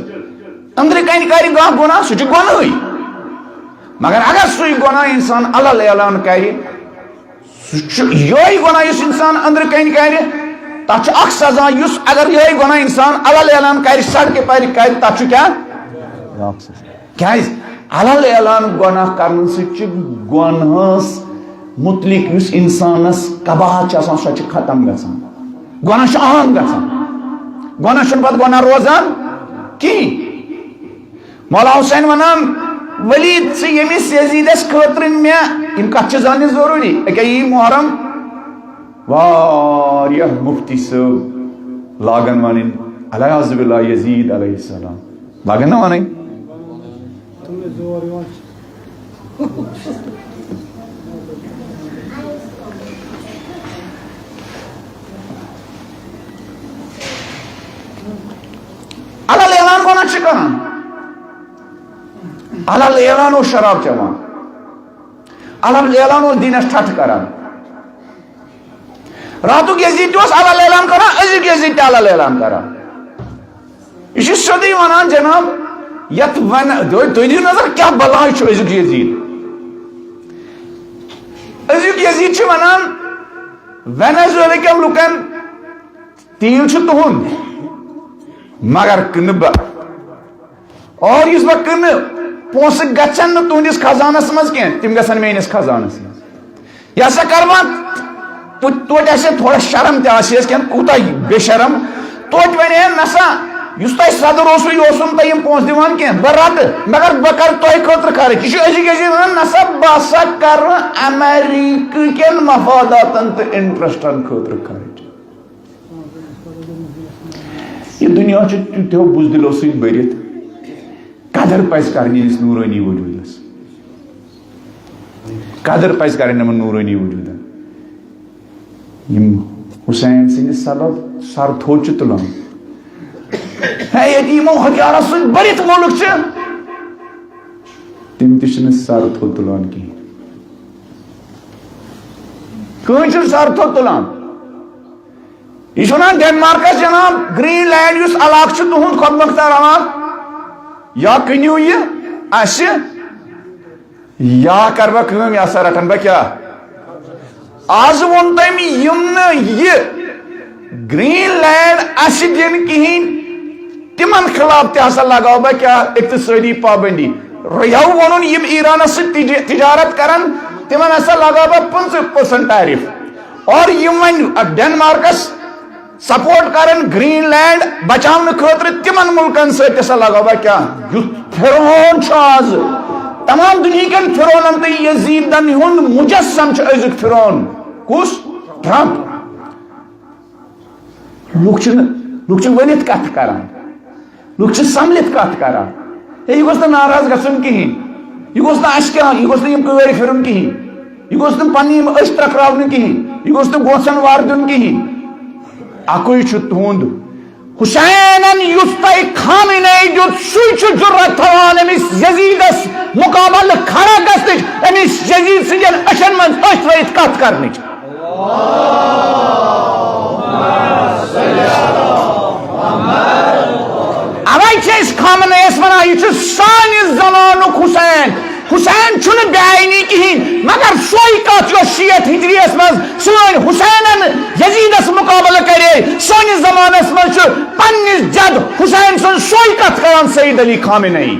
أنٛدرٕ کنہِ کرِ کانٛہہ گۄناہ، سُہ چھُ گۄنہٕے۔ مگر اگر سُے گۄناہ انسان علل اعلان کرِ، سُہ چھُ یِہوٚے گۄناہ یُس انسان أنٛدرٕ کنہِ کرِ، تتھ چھُ اکھ سزا۔ یُس اگر یِہوٚے گۄناہ انسان علل اعلان کرِ، سڑکہِ پرِ کرِ، تتھ چھُ کیٛاہ؟ بیٛاکھ سزا۔ کیٛازِ؟ علل اعلان گۄناہ کرنہٕ سۭتۍ چھُ گۄنہَس مُتعلِق یُس اِنسانَس قباحت چھِ آسان، سۄ چھِ ختم گژھان۔ گۄناہ چھُ عام گژھان۔ گۄناہ چھُنہٕ پَتہٕ گۄناہ روزان کِہیٖنۍ۔ مولا حسین وَنان، ولید، ژٕ ییٚمِس یزیٖدَس خٲطرٕ مےٚ، یِم کَتھ چھِ زاننہِ ضروٗری۔ أکیٛاہ یی محرم، واریاہ مُفتی صٲب لاگَن وَنٕنۍ، العیاذ باللہ، یزید علیہ السلام۔ لاگن نہ ونٕنۍ۔ علل اعلان گۄناہ چھِ کران۔ علل اعلان اوس شراب چٮ۪وان۔ علل اعلان اوس دیٖنس ٹھٹھ کران۔ راتُک یزید تہِ اوس علل اعلان کران، أزیُک یزید تہِ علل اعلان کران۔ یہِ چھُ سیوٚدُے وَنان جناب، یَتھ وَن-، تُہۍ، تُہۍ دِیِو نظر کیٛاہ بلاے چھُ أزیُک یزید۔ أزیُک یزید چھُ وَنان وینزویلا کٮ۪ن لُکَن، تیٖل چھُ تُہُنٛد، مگر کٕنہٕ بہٕ۔ اور یُس بہٕ کٕنہٕ، پونٛسہٕ گژھن نہٕ تُہٕنٛدِس خزانَس منٛز کینٛہہ، تِم گژھن میٲنِس خزانَس منٛز۔ یہِ ہسا کر وۄنۍ تو-، توتہِ آسہِ ہے تھوڑا شرم تہِ آسہِ ہے کینٛہہ، کوٗتاہ بے شرم۔ توتہِ وَنہِ ہے، نسا، یُس تۄہہِ صدر اوسوٕ، یہِ اوسوٕ نہٕ تۄہہِ یِم پونٛسہٕ دِوان کینٛہہ، بہٕ رَٹہٕ، مگر بہٕ کَرٕ تۄہہِ خٲطرٕ خرٕچ۔ یہِ چھُ أزِکۍ أزِکۍ وَنان، نسا، بہٕ ہسا کَرٕ امریکہٕ کٮ۪ن مفاداتن تہٕ انٹرسٹن خٲطرٕ خرٕچ۔ یہِ دُنیا چھُ تیُتھ ہیوٗ بُزدِلو سۭتۍ بٔرِتھ، قدر پَزِ کَرٕنۍ أمِس نوٗرٲنی وجوٗدَس۔ قدر پَزِ کَرٕنۍ یِمَن نوٗرٲنی وجوٗدَن۔ یِم حسین سٕنٛدِ سبب سر تھوٚد چھِ تُلان۔ ہے، ییٚتہِ یِمو ہتھیارو سۭتۍ بٔرِتھ مُلک چھِ، تِم تہِ چھِنہٕ سر تھوٚد تُلان کِہیٖنۍ۔ کٕہٕنۍ چھُنہٕ سر تھوٚد تُلان۔ یہِ چھُ وَنان ڈینمارکَس جناب، گرین لینڈ یُس علاقہٕ چھُ تُہُنٛد خۄد مۄختار علاقہٕ، یا کٕنِو یہِ اَسہِ، یا کَرٕ بہٕ کٲم، یہِ ہسا رَٹَن بہٕ کیٛاہ؟ آز ووٚن تٔمۍ، یِم نہٕ یہِ گرین لینڈ اَسہِ دِن کِہیٖنۍ، تِمن خلاف تہِ ہسا لگاو بہٕ کیٛاہ؟ اقتصٲدی پابندی۔ یَوٕ ووٚنُن، یِم ایرانس سۭتۍ تج-، تجارت کرن، تِمن ہسا لگاو بہٕ پٕنٛژٕہ پٔرسنٹ ٹیرف۔ اور یِم وۄنۍ ڈنمارکس سپورٹ کرن گرین لینڈ بچاونہٕ خٲطرٕ، تِمن مُلکن سۭتۍ تہِ ہسا لگاو بہٕ کیٛاہ؟ یُتھ فرعون چھُ آز، تمام دُنہیٖکٮ۪ن فرعونن تہٕ یزیدن ہُنٛد مجسم چھُ أزیُک فرعون۔ کُس؟ ٹرمپ۔ لُکھ چھِنہٕ، لُکھ چھِ ؤلِتھ کتھ کران، لُکھ چھِ سملِتھ کتھ کران۔ ہے، یہِ گوٚژھ نہٕ ناراض گژھُن کِہیٖنۍ، یہِ گوٚژھ نہٕ اَسہِ کیٛاہ، یہِ گوٚژھ نہٕ یِم کٲرۍ پھِرُن کِہیٖنۍ، یہِ گوٚژھ نہٕ پنٕنۍ یِم أچھ ترٛکراونہٕ کِہیٖنۍ، یہِ گوٚژھ نہٕ گوژھن وار دیُن کِہیٖنۍ۔ اَکُے چھُ تُہُنٛد، حسینن یُس تۄہہِ خامنہ ای دیُت، سُے چھُ جرأت تھاوان أمِس یزیدس مقابلہٕ کھڑا گژھنٕچ، أمِس یزید سٕنٛدٮ۪ن أچھن منٛز أچھ ترٲوِتھ کتھ کرنٕچ۔ اوے چھِ أسۍ خامنہ ایس ونان، یہِ چھُ سانہِ زمانُک حسین۔ حسین چھُنہٕ بے آئینی کِہیٖنۍ، مگر سۄے کتھ یۄس شیٹھ ہجریَس منٛز سٲنۍ حسینن یزیدس مقابلہٕ کرے، سٲنِس زمانس منٛز چھُ پننِس جد حسین سٕنٛز سۄے کتھ کران سید علی خامنہ ای۔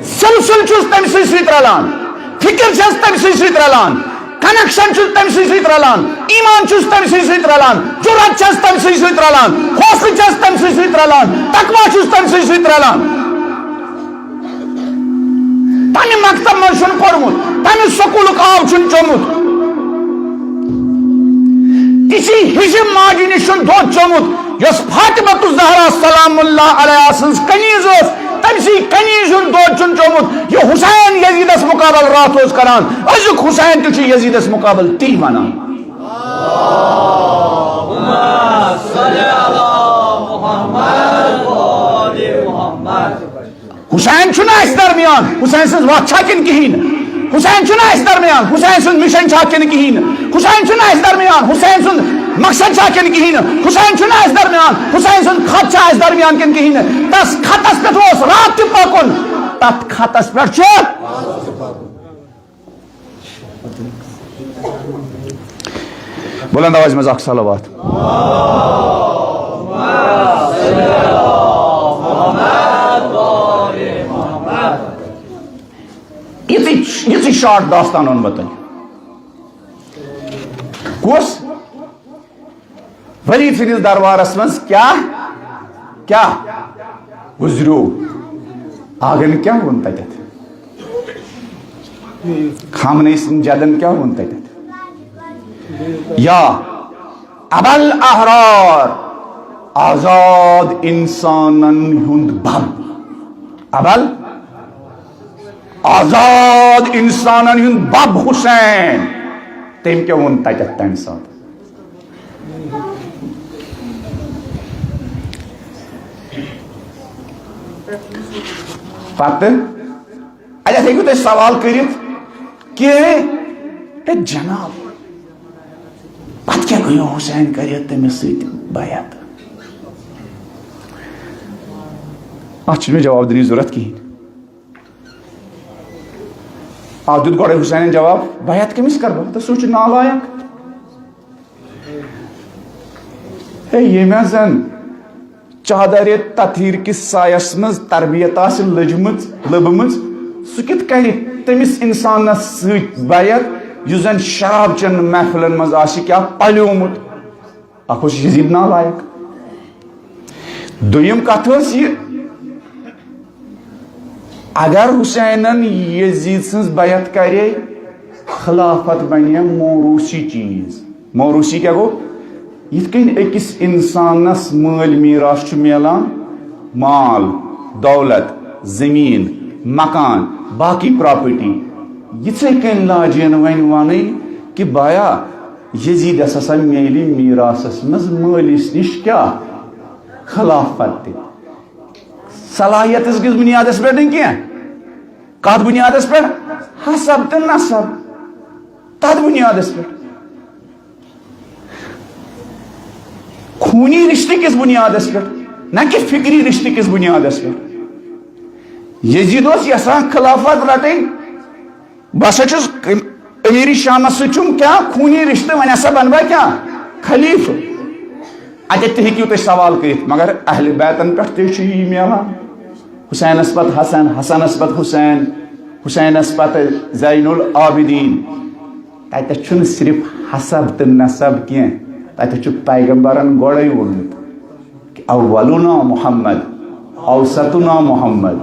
سلسل چھُس تٔمۍ سٕے سۭتۍ رلان، فکر چھَس تٔمۍ سٕے سۭتۍ رلان، کنیکشن چھُس تٔمۍ سٕے سۭتۍ رلان، ایمان چھُس تٔمۍ سٕے سۭتۍ رلان، جرأت چھَس تٔمۍ سٕے سۭتۍ رلان، حوصلہٕ چھَس تٔمۍ سٕے سۭتۍ رلان، تقوی چھُس تٔمۍ سٕے سۭتۍ رلان۔ تمہِ مکتب منٛز چھُنہٕ پوٚرمُت، تمہِ سکوٗلُک آب چھُنہٕ چوٚمُت۔ تِژھِ ہِشہِ ماجہِ نِش چھُنہٕ دۄد چوٚمُت، یۄس فاطمہ الزہرا سلام اللہ علیہا سٕنٛز کنیز ٲس، تٔمۍ سٕے کنیز ہُنٛد دۄد چھُنہٕ چوٚمُت۔ یہِ حسین یزیدس مقابل راتھ اوس کران، أزیُک حسین تہِ چھُ یزیدس مقابل تی ونان۔ حسین چھُنہٕ اَسہِ درمیان، حسین سٕنٛز وَتھ چھا کِنہٕ کِہیٖنۍ نہٕ؟ حسین چھُنہٕ اَسہِ درمیان، حسین سُنٛد مِشن چھا کِنہٕ کِہیٖنۍ نہٕ؟ حسین چھُنہٕ اَسہِ درمیان، حسین سُنٛد مقصد چھا کِنہٕ کِہیٖنۍ نہٕ؟ حسین چھُنہٕ اَسہِ درمیان، حسین سُنٛد خط چھا اَسہِ درمیان کِنہٕ کِہیٖنۍ نہٕ؟ تَس خطس پٮ۪ٹھ اوس راتھ تہِ پَکُن، تَتھ خطس پٮ۪ٹھ چھُ۔ بلند آوازِ منٛز اکھ صلوات۔ یِژٕے، یِژٕے شارٹ داستان ووٚن مےٚ تۄہہِ۔ کُس؟ ولید سٕنٛدِس دربارس منٛز کیٛاہ، کیٛاہ گُزریو؟ آگن کیٛاہ ووٚن تتٮ۪تھ؟ خامنہ ای سٕنٛدۍ جدن کیٛاہ ووٚن تتٮ۪تھ؟ یا ابل احرار، آزاد انسانن ہُنٛد بب۔ ابل آزاد انسانن ہُنٛد بب حسین، تٔمۍ کیٛاہ ووٚن تتٮ۪تھ تمہِ ساتہٕ؟ پتہٕ اتٮ۪تھ ہیٚکِو تُہۍ سوال کٔرِتھ کہِ، ہے جناب، پتہٕ کیٛاہ گوٚو حسین کرِ تٔمِس سۭتۍ بیعت؟ اتھ چھُنہٕ مےٚ جواب دِنٕچ ضروٗرت کِہیٖنۍ۔ آ، دیُت گۄڈَے حسینن جواب، بیعت کٔمِس کرٕ بہٕ؟ تہٕ سُہ چھُ نالایق۔ ہے، ییٚمۍ زن چادرِ تطہیر کِس سایس منٛز تربیت آسہِ لٔجمٕژ، لٔبمٕژ، سُہ کِتھ کٔنۍ تٔمِس انسانس سۭتۍ بیعت، یُس زن شراب چٮ۪ن محفلن منٛز آسہِ کیٛاہ پلیومُت؟ اکھ اوس یزید نالایق۔ دوٚیِم کتھ ٲس یہِ، اگر حسینن یزید سٕنٛز بیعت کرے، خلافت بنے موروثی چیٖز۔ موروثی کیٛاہ گوٚو؟ یِتھ کٔنۍ أکِس انسانس مٲلۍ میراث چھُ میلان، مال، دولت، زٔمیٖن، مکان، باقی پراپرٹی، یِتھَے کٔنۍ لاجین وۄنۍ ونٕنۍ کہِ بایا، یزیدس ہسا میلہِ میراثس منٛز مٲلِس نِش کیٛاہ؟ خلافت تہِ۔ صلاحیتس کِس بُنیادس پٮ۪ٹھ نہٕ کینٛہہ۔ کتھ بُنیادس پٮ۪ٹھ؟ حسب تہٕ نسب۔ تتھ بُنیادس پٮ۪ٹھ۔ خوٗنی رشتہٕ کِس بُنیادس پٮ۪ٹھ، نہ کہِ فکری رشتہٕ کِس بُنیادس پٮ۪ٹھ۔ یزید اوس یژھان خلافت رٹٕنۍ۔ بہٕ ہسا چھُس امیر شامس سۭتۍ چھُم کیٛاہ خوٗنی رشتہٕ، وۄنۍ ہسا بنہٕ بہٕ کیٛاہ خلیفہٕ۔ اتٮ۪تھ تہِ ہیٚکِو تُہۍ سوال کٔرِتھ، مگر اہل بیتن پٮ۪ٹھ تہِ چھُ یی میلان۔ حسینس پتہٕ حسن، حسنس پتہٕ حسین، حسینس پتہٕ زین العابدین۔ تتٮ۪تھ چھُنہٕ صرف حسب تہٕ نسب کینٛہہ، تتٮ۪تھ چھُ پیغمبرن گۄڈے ووٚنمُت، اولنا محمد، اوسطنا محمد،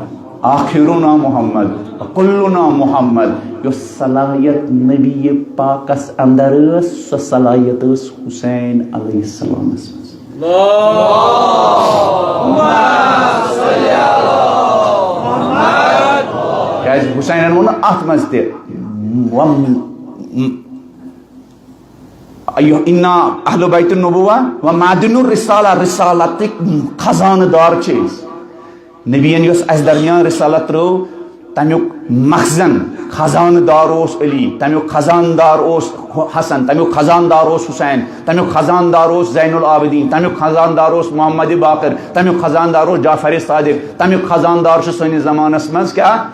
آخرنا محمد، کلنا محمد۔ یۄس صلاحیت نبی پاکس اندر ٲس، سۄ صلاحیت ٲس حسین علیہ السلامس منٛز۔ کیازِ حسینن ووٚن اتھ منٛز تہِ، وم-، ایو انا اہل بیت النبوہ و معدن الرسالہ، رسالتک خزانہ دار چھِ أسۍ۔ نبیَن یۄس اَسہِ درمیان رسالت ترٲو، تَمیُک مخزن، خزانہ دار اوس علی، تَمیُک خزانہ دار اوس حسن، تَمیُک خزانہ دار اوس حسین، تَمیُک خزانہ دار اوس زین العابدین، تَمیُک خزانہ دار اوس محمد باقر، تَمیُک خزانہ دار اوس جعفر صادق، تَمیُک خزانہ دار چھُ سٲنِس زمانس منٛز کیٛاہ؟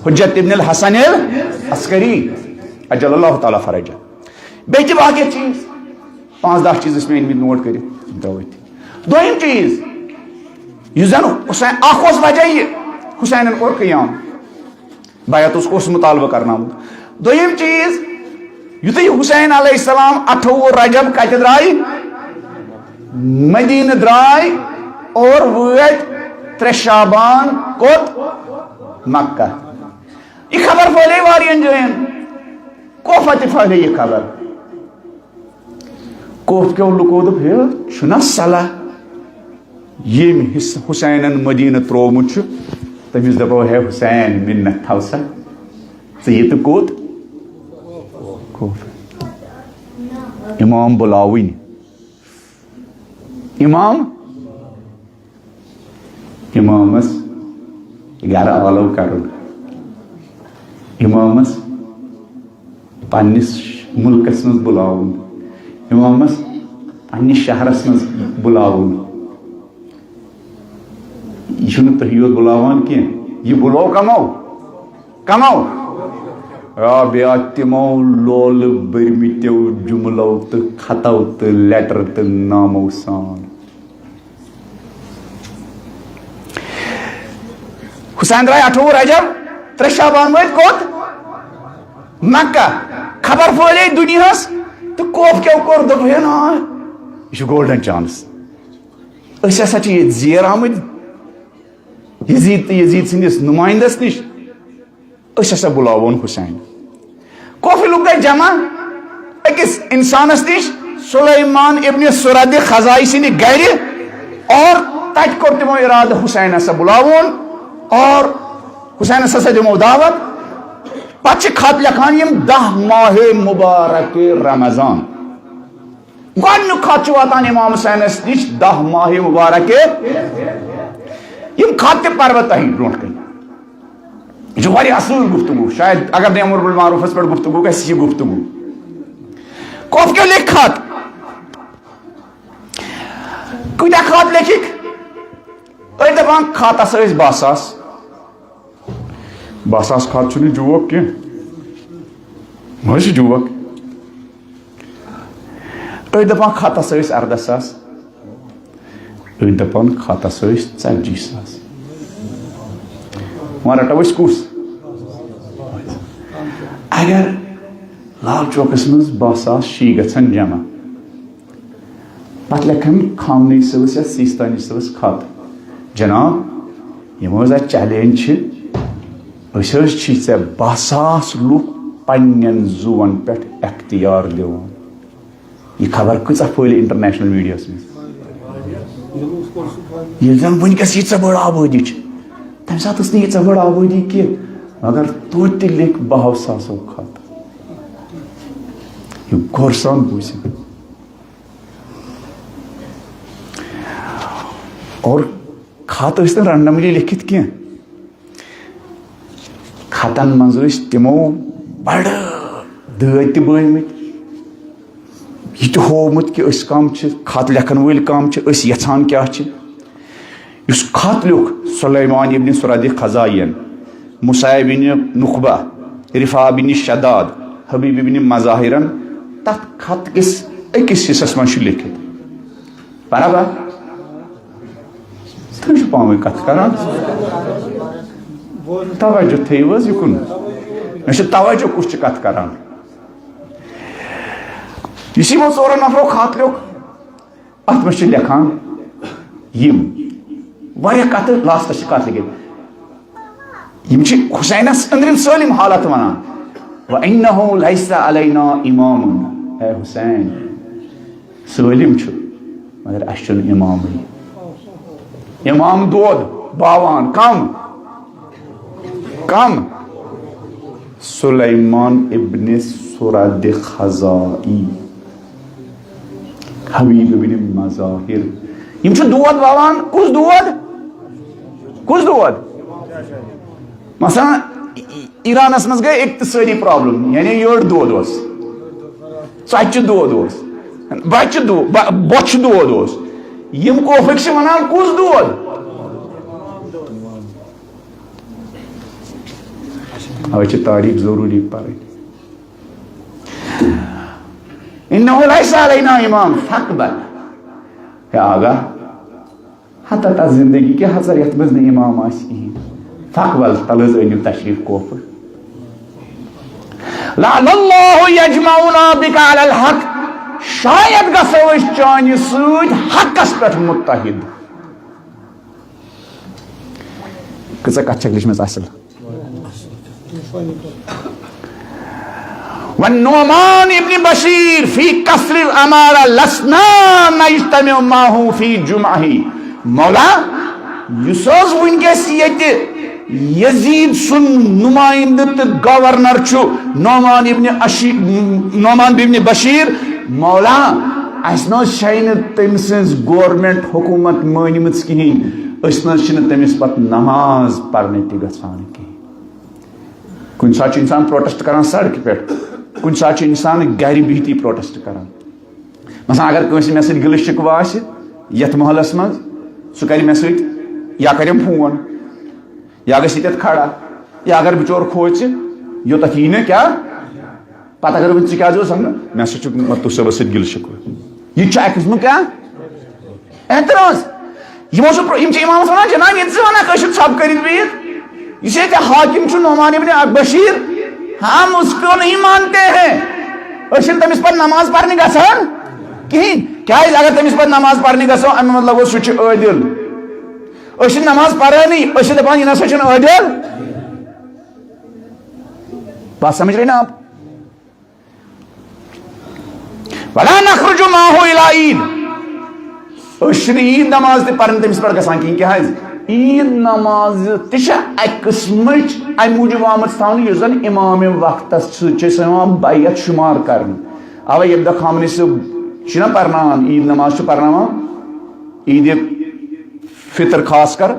حجت ابن الحسن العسکری، عجل اللہ تعالیٰ فرجہ۔ بیٚیہِ تہِ واریاہ چیٖز، پانٛژھ دَہ چیٖز ٲسۍ مےٚ أنۍ مٕتۍ نوٹ کٔرِتھ، تِم ترٛٲوۍ أتھۍ۔ دوٚیِم چیٖز، یُس زَن حسین، اَکھ اوس وجہ یہِ، حسینَن کوٚر قیام، بیعت اوس، اوس مطالبہٕ کرناوُن۔ دوٚیِم چیٖز، یُتھُے حسین علیہ السلام اَٹھووُہ رجب کَتہِ درٛاے؟ مدینہ درٛاے اور وٲتۍ ترٛےٚ شعبان کوٚت؟ مکہ۔ یہِ خبر پھٲلے واریاہن جاین، کوفہ تہِ پھٲلے یہِ خبر۔ کوفہ کیو لُکو دوٚپ، ہے، چھُنہ صلاح، ییٚمۍ حس-، حسینن مدینہ ترٛوومُت چھُ، تٔمِس دَپو، ہے حسین، مِنت تھاو سا، ژٕ یہِ تہٕ کوٚت؟ کوفہ۔ امام بُلاوٕنۍ۔ امام، امامس گرٕ آلو کرُن، امامس پننِس مُلکس منٛز بُلاوُن، امامس پننِس شہرس منٛز بُلاوُن۔ یہِ چھُنہٕ تُہی یوت بُلاوان کینٛہہ، یہِ بُلو کمو؟ کمو؟ آ، بیٚیہِ آ تِمو لولہٕ بٔرمٕتیو جُملو تہٕ خطو تہٕ لیٹر تہٕ نامو سان۔ حسین درٛاے اَٹھووُہ رجب، ترٛےٚ شعبان وٲتۍ کوٚت؟ مکہ۔ خبر پھٲلے دُنیاہس تہٕ کوفہ کیو کوٚر، دوٚپ، ہے نا، یہِ چھُ گولڈن چانس۔ أسۍ ہسا چھِ ییٚتہِ زیر آمٕتۍ یزید تہٕ یزید سٕنٛدِس نُمٲیندس نِش، أسۍ ہسا بُلاوون حسین۔ کوفی لُکھ گٔے جمع أکِس اِنسانس نِش، سلیمان ابن سرد خزائی سٕنٛدِ گرِ، اور تتہِ کوٚر تِمو ارادٕ حسین ہسا بُلاوون اور حسینس ہسا دِمو دعوت۔ پتہٕ چھِ خط لیکھان یِم دَہ ماہِ مبارک رمضان۔ گۄڈٕنیُک خط چھُ واتان امام حسینس نِش دَہ ماہِ مبارک۔ یِم خط تہِ پرٕ بہٕ تۄہہِ برونٛٹھ کَنہِ۔ یہِ چھُ واریاہ اصل گفتگو، شاید اگر نہٕ امر بالمعروفس پٮ۪ٹھ گفتگو گژھِ، یہِ گفتگو۔ کوفہ کیو لیکھۍ خط، کۭتیاہ خط لیکھِکھ؟ أسۍ دپان خط ہسا ٲسۍ باہ ساس۔ باہ ساس خط چھُنہٕ جوک کینٛہہ، ما چھُ جوک؟ أڑۍ دَپان خطس ٲسۍ اَرداہ ساس، أڑۍ دَپان خطس ٲسۍ ژتجی ساس۔ وۄنۍ رَٹو أسۍ کُس؟ اگر لال چوکس منٛز باہ ساس شی گژھن جمع، پتہٕ لیکھن خامنہٕ صٲبس یا سیستانی صٲبس خط، جناب، یِم حظ اَتہِ چیلنج چھِ، أسۍ حظ چھِ ژےٚ باہ ساس لُکھ پننٮ۪ن زُوَن پٮ۪ٹھ اختیار دِوان۔ یہِ خبر کۭژاہ پھٔہلہِ انٹرنیشنل میڈیاہَس منٛز۔ ییٚلہِ زَن وٕنکیٚس ییٖژاہ بٔڑ آبٲدی چھِ، تَمہِ ساتہٕ ٲس نہٕ ییٖژاہ بٔڑ آبٲدی کینٛہہ، مگر توتہِ تہِ لیکھۍ باہو ساسو خط۔ یہِ غور سان بوٗزِو۔ اور خط ٲسۍ نہٕ رینڈملی لیکھِتھ کینٛہہ۔ خطن منٛز ٲسۍ تِمو بڑٕ دٲدۍ تہِ بٲومٕتۍ، یہِ تہِ ہوومُت کہِ أسۍ کم چھِ، خط لیکھن وٲلۍ کم چھِ، أسۍ یژھان کیٛاہ چھِ۔ یُس خط لیوٚکھ سلیمان ابن سرد خزائین، مصعب بن نخبہ، رفاعہ بن شداد، حبیب بن مظاہرن، تتھ خط کِس أکِس حصس منٛز چھُ لیٚکھِتھ۔ پرا با؟ تُہۍ چھِو پانہٕ ؤنۍ کتھ کران؟ توجہ تھٲیِو حظ یِکُن۔ مےٚ چھُ توجہ کُس چھُ کتھ کران۔ یُس یِمو ژورو نفرو خط لیوٚکھ، اتھ منٛز چھِ لیکھان یِم واریاہ کتھٕ، لاسٹس چھِ کتھ لیکھِتھ۔ یِم چھِ حسینس أنٛدرِم سٲلِم حالت ونان۔ وَإِنَّهُ لَيْسَ عَلَيْنَا إِمَامٌ۔ اے حسین، سٲلِم چھُ، مگر اَسہِ چھُنہٕ اِمامٕے۔ اِمام دود باوان کم؟ کم؟ سلیمان ابن سرد خزائی، حبیب ابن مظاہر۔ یِم چھِ دود باوان۔ کُس دود؟ کُس دود؟ مثلاً، ایرانس منٛز گٔے اقتصٲدی پرابلم، یعنی یٔڑ دود اوس، ژۄچہِ دود اوس، بچہِ دو-، ب-، بۄچھِ دود اوس۔ یِم کوفٕکۍ چھِ ونان، کُس دود؟ اوے چھِ تاریخ ضروٗری پرٕنۍ۔ انہ لیس علینا امام فاقبل۔ ہے آگاہ، ہتا تتھ زندگی کیٛاہ ہژر یتھ منٛز نہٕ امام آسہِ کِہیٖنۍ۔ فاقبل، تلہٕ حظ أنِو تشریف کوفہٕ۔ لعل اللہ یجمعنا بک علی الحق۔ شاید گژھو أسۍ چانہِ سۭتۍ حقس پٮ۪ٹھ متحد۔ کۭژاہ کتھ چھکھ لیچھمٕژ اصل۔ والنعمان ابن بشیر فی قصر الامارہ لسنا نجتمع معه فی جمعہ۔ مولا، یُس حظ وٕنکیٚس ییٚتہِ یزید سُنٛد نمائندٕ تہٕ گورنر چھُ، نعمان ابن اشی-، نعمان ابن بشیر، مولا، اَسہِ نہ حظ چھَے نہٕ تٔمۍ سٕنٛز گورنمنٹ، حکومت مٲنمٕژ کِہیٖنۍ، أسۍ نہ حظ چھِنہٕ تٔمِس پتہٕ نماز پرنہِ تہِ گژھان کِہیٖنۍ۔ کُنہِ ساتہٕ چھُ انسان پروٹیسٹ کران سڑکہِ پٮ۪ٹھ، کُنہِ ساتہٕ چھُ انسان گرِ بِہتھی پروٹیسٹ کران۔ مثلاً اگر کٲنٛسہِ مےٚ سۭتۍ گِلہٕ شِکوٕ آسہِ یتھ محلس منٛز، سُہ کرِ مےٚ سۭتۍ، یا کرٮ۪م فون، یا گژھِ ییٚتٮ۪تھ کھڑا، یا اگر بِچور کھوژِ، یوٚتتھ یی نہٕ کیٛاہ۔ پتہٕ اگر وۄنۍ ژٕ کیٛازِ اوس ونان، مےٚ سۭتۍ چھُ مطلب صٲبس سۭتۍ گِلہٕ شِکوٕ۔ یہِ تہِ چھُ اکہِ قٕسمُک کیٛاہ؟ اعتراض۔ یِمو چھُ پرٛو-، یِم چھِ امامس ونان، جناب، ییٚتہِ ژٕ ونان کٲشُر ژھۄپہٕ کٔرِتھ بِہِتھ، یُس ییٚتہِ حاکم چھُ نعمان ابن بشیر، ہم اس کو نہیں مانتے ہیں۔ أسۍ چھِنہٕ تٔمِس پتہٕ نماز پرنہِ گژھان کِہیٖنۍ۔ کیٛازِ؟ اگر تٔمِس پتہٕ نماز پرنہِ گژھو، اَمیُک مطلب گوٚو سُہ چھُ عٲدِل۔ أسۍ چھِنہٕ نماز پرٲنی، أسۍ چھِ دپان، یہِ نسا چھُنہٕ عٲدِل۔ بات سمجھ رہے نا آپ؟ ولا نخرج معه الى عید۔ أسۍ چھِنہٕ عید نماز تہِ پران تٔمِس پٮ۪ٹھ گژھان کِہیٖنۍ۔ کیٛازِ؟ عید نماز تہِ چھِ اَکہِ قٕسمٕچ اَمہِ موٗجوٗب آمٕژ تھاونہٕ، یُس زَن اِمام وقتَس سۭتۍ چھِ أسۍ یِوان بیعت شُمار کرنہٕ۔ اَوَے ییٚمہِ دۄہ خامنہٕ صٲب چھِنہ پرناوان، عید نماز چھِ پرناوان، عید فطر خاص کر،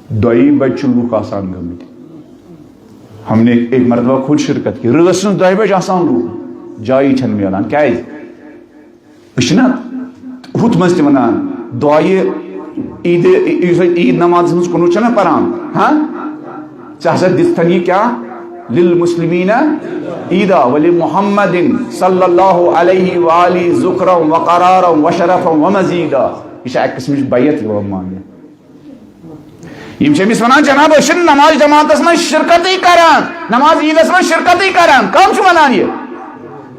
دۄیہِ بجہِ چھِ لُکھ آسان گٔمٕتۍ۔ ہم نے ایک مرتبہ خود شرکت کی، رٲژ سٕنٛز دۄیہِ بجہِ آسان لُکھ، جایی چھَنہٕ میلان۔ کیٛازِ؟ أسۍ چھِنہ ہُتھ منٛز تہِ وَنان، دۄیہِ عیٖدِ، یُس أسۍ عیٖد نمازَس منٛز کُنوُہ چھِنہ پَران، ہاں؟ ژےٚ ہسا دِژتھن یہِ کیٛاہ؟ للمسلمین عیدا ولمحمد صلی اللہ علیہ وآلہ ذکرا وقرارا وشرفا ومزیدا۔ یہِ چھِ اَکہِ قٕسمٕچ بیعت یِوان ماننہٕ۔ یِم چھِ أمِس وَنان، جناب، أسۍ چھِنہٕ نماز جماعتس منٛز شرکتٕے کران، نماز عیٖدس منٛز شرکتٕے کران۔ کم چھِ وَنان یہِ؟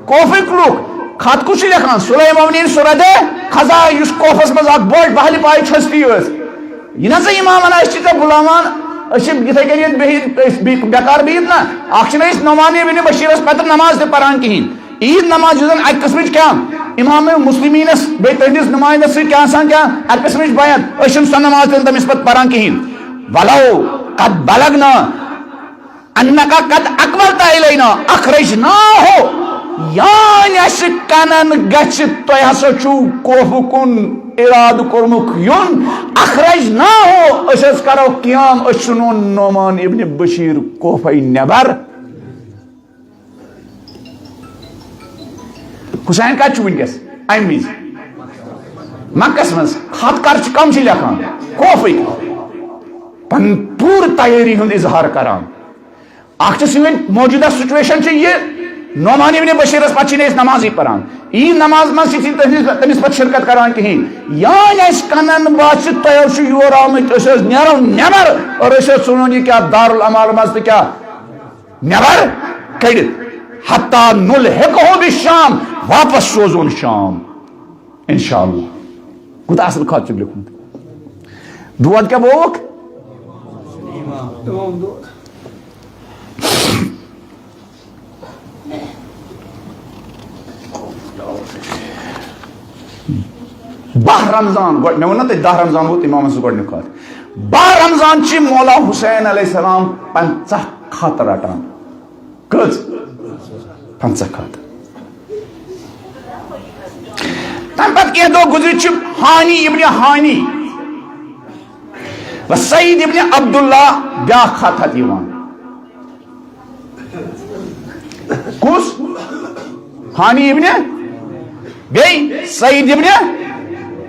کوفٕکۍ لُکھ۔ خط کُس چھُ لیکھان؟ سلیمان ابن سرد خزائی، یُس کوفس منٛز اکھ بٔڑ بہلہِ پایہِ چھٔستی ٲس۔ یہِ نہ سا امام ونان، أسۍ چھِ ژےٚ بُلاوان، أسۍ چھِ یِتھے کٔنۍ ییٚتہِ بِہِتھ، أسۍ بِہِتھ، بیکار بِہِتھ نہ۔ اکھ چھِنہٕ أسۍ نعمان ابن بشیرس پتہٕ نماز تہِ پران کِہیٖنۍ۔ عیٖد نماز یُس زن اکہِ قٕسمٕچ کیٛاہ؟ امام مسلمینس بیٚیہِ تٔہنٛدِس نُمایندس سۭتۍ کیٛاہ آسان کیٛاہ؟ اکہِ قٕسمٕچ بیعت۔ أسۍ چھِنہٕ سۄ نماز تہِ نہٕ تٔمِس پتہٕ پران کِہیٖنۍ۔ ولو قد بلغنا انک قد اقبلت الینا اخرجناہ۔ یانۍ اَسہِ کنن گژھِ تۄہہِ ہسا چھُو کوفہٕ کُن ارادٕ کوٚرمُت یُن۔ اخرجناہ، أسۍ حظ کرو قیام، أسۍ ژھٕنون نعمان ابن بشیر کوفے نٮ۪بر۔ حسین کتہِ چھُ وٕنکیٚس؟ امہِ وِزِ۔ مکس منٛز خط کر چھِ، کم چھِ لیکھان؟ کوفٕکۍ۔ پنٕنۍ پوٗرٕ تیٲری ہُنٛد اظہار کران۔ اکھ چھِ سٲنۍ موجودہ سچویشن چھِ یہِ، نعمان ابن بشیرس پتہٕ چھِنہٕ أسۍ نمازٕے پران۔ عیٖد نماز منٛز چھِ تٔمِس، تٔمِس پتہٕ شرکت کران کِہیٖنۍ۔ یانۍ اَسہِ کنن باسہِ تۄہہِ حظ چھِو یور آمٕتۍ، أسۍ حظ نیرو نٮ۪بر اور أسۍ حظ ژھٕنون یہِ کیٛاہ دارالاعمال منٛز تہٕ کیٛاہ نٮ۪بر کٔڑِتھ۔ حتیٰ نُلحِقہُ بالشام، واپس سوزون شام۔ انشاءاللہ۔ کوٗتاہ اصل خط چھُکھ لیوٗکھمُت۔ دود کیٛاہ بووُکھ؟ باہ رمضان، گۄڈٕ، مےٚ ووٚن نا تۄہہِ، دَہ رمضان ووت امامس گۄڈٕنیُک خط۔ باہ رمضان چھِ مولا حسین علیہ السلام پنٛژاہ خط رٹان۔ کٔژ؟ پنٛژاہ خط۔ تَمہِ پتہٕ کینٛہہ دۄہ گُزرِتھ چھِ ہانی ابن ہانی و سعید ابن عبداللہ بیٛاکھ خط ہٮ۪تھ یِوان۔ کُس؟ ہانی ابن، بیٚیہِ سعید ابن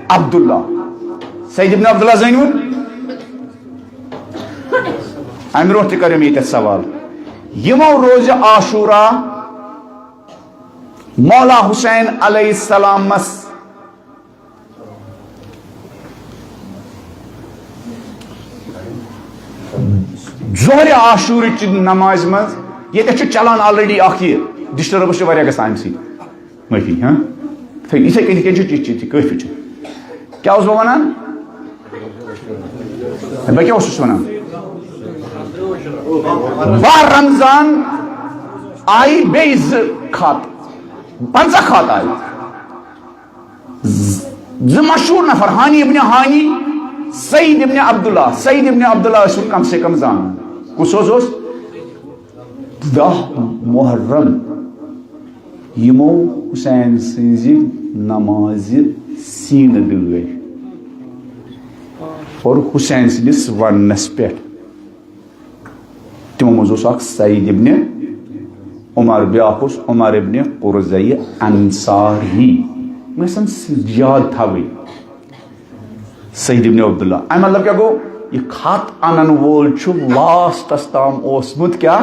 عبداللہ۔ سعید ابن عبداللہ زٲنِوُن؟ امہِ برونٛٹھ تہِ کریوم ییٚتٮ۪تھ سوال۔ یِمو روزِ عاشورہ مولا حسین علیہ السلامس ظہرِ عاشورٕچ نمازِ منٛز، ییٚتٮ۪تھ چھُ چلان already اکھ یہِ disturbance چھِ واریاہ گژھان امہِ سۭتۍ۔ معٲفی، ہاں؟ تھٲیِو، یِتھَے کٔنۍ، یِتھَے کٔنۍ چھُ، چھُ، چھُ، چھُ، کٲفی چھُ۔ کیٛاہ اوسُس بہٕ وَنان؟ بہٕ کیٛاہ اوسُس وَنان؟ باہ رمضان آیہِ بیٚیہِ زٕ خط، پنٛژاہ خط آیہِ۔ ز-، زٕ مشہوٗر نفر، ہانی ابن ہانی، سعید ابن عبداللہ۔ سعید ابن عبداللہ ٲسِو کم سے کم زانان۔ کُس حظ اوس؟ دَہ محرم یِمو حسین سٕنٛزِ نمازِ سیٖنہٕ دٲدۍ اور حسین سٕنٛدِس وننس پٮ۪ٹھ تِمو منٛز اوس اکھ سعید ابن عمر، بیٛاکھ اوس عمر ابن قرظہ انصاری۔ یِم گژھن یاد تھاوٕنۍ۔ سعید ابن عبداللہ۔ اَمہِ مطلب کیٛاہ گوٚو؟ یہِ خط اَنَن وول چھُ لاسٹَس تام اوسمُت کیٛاہ؟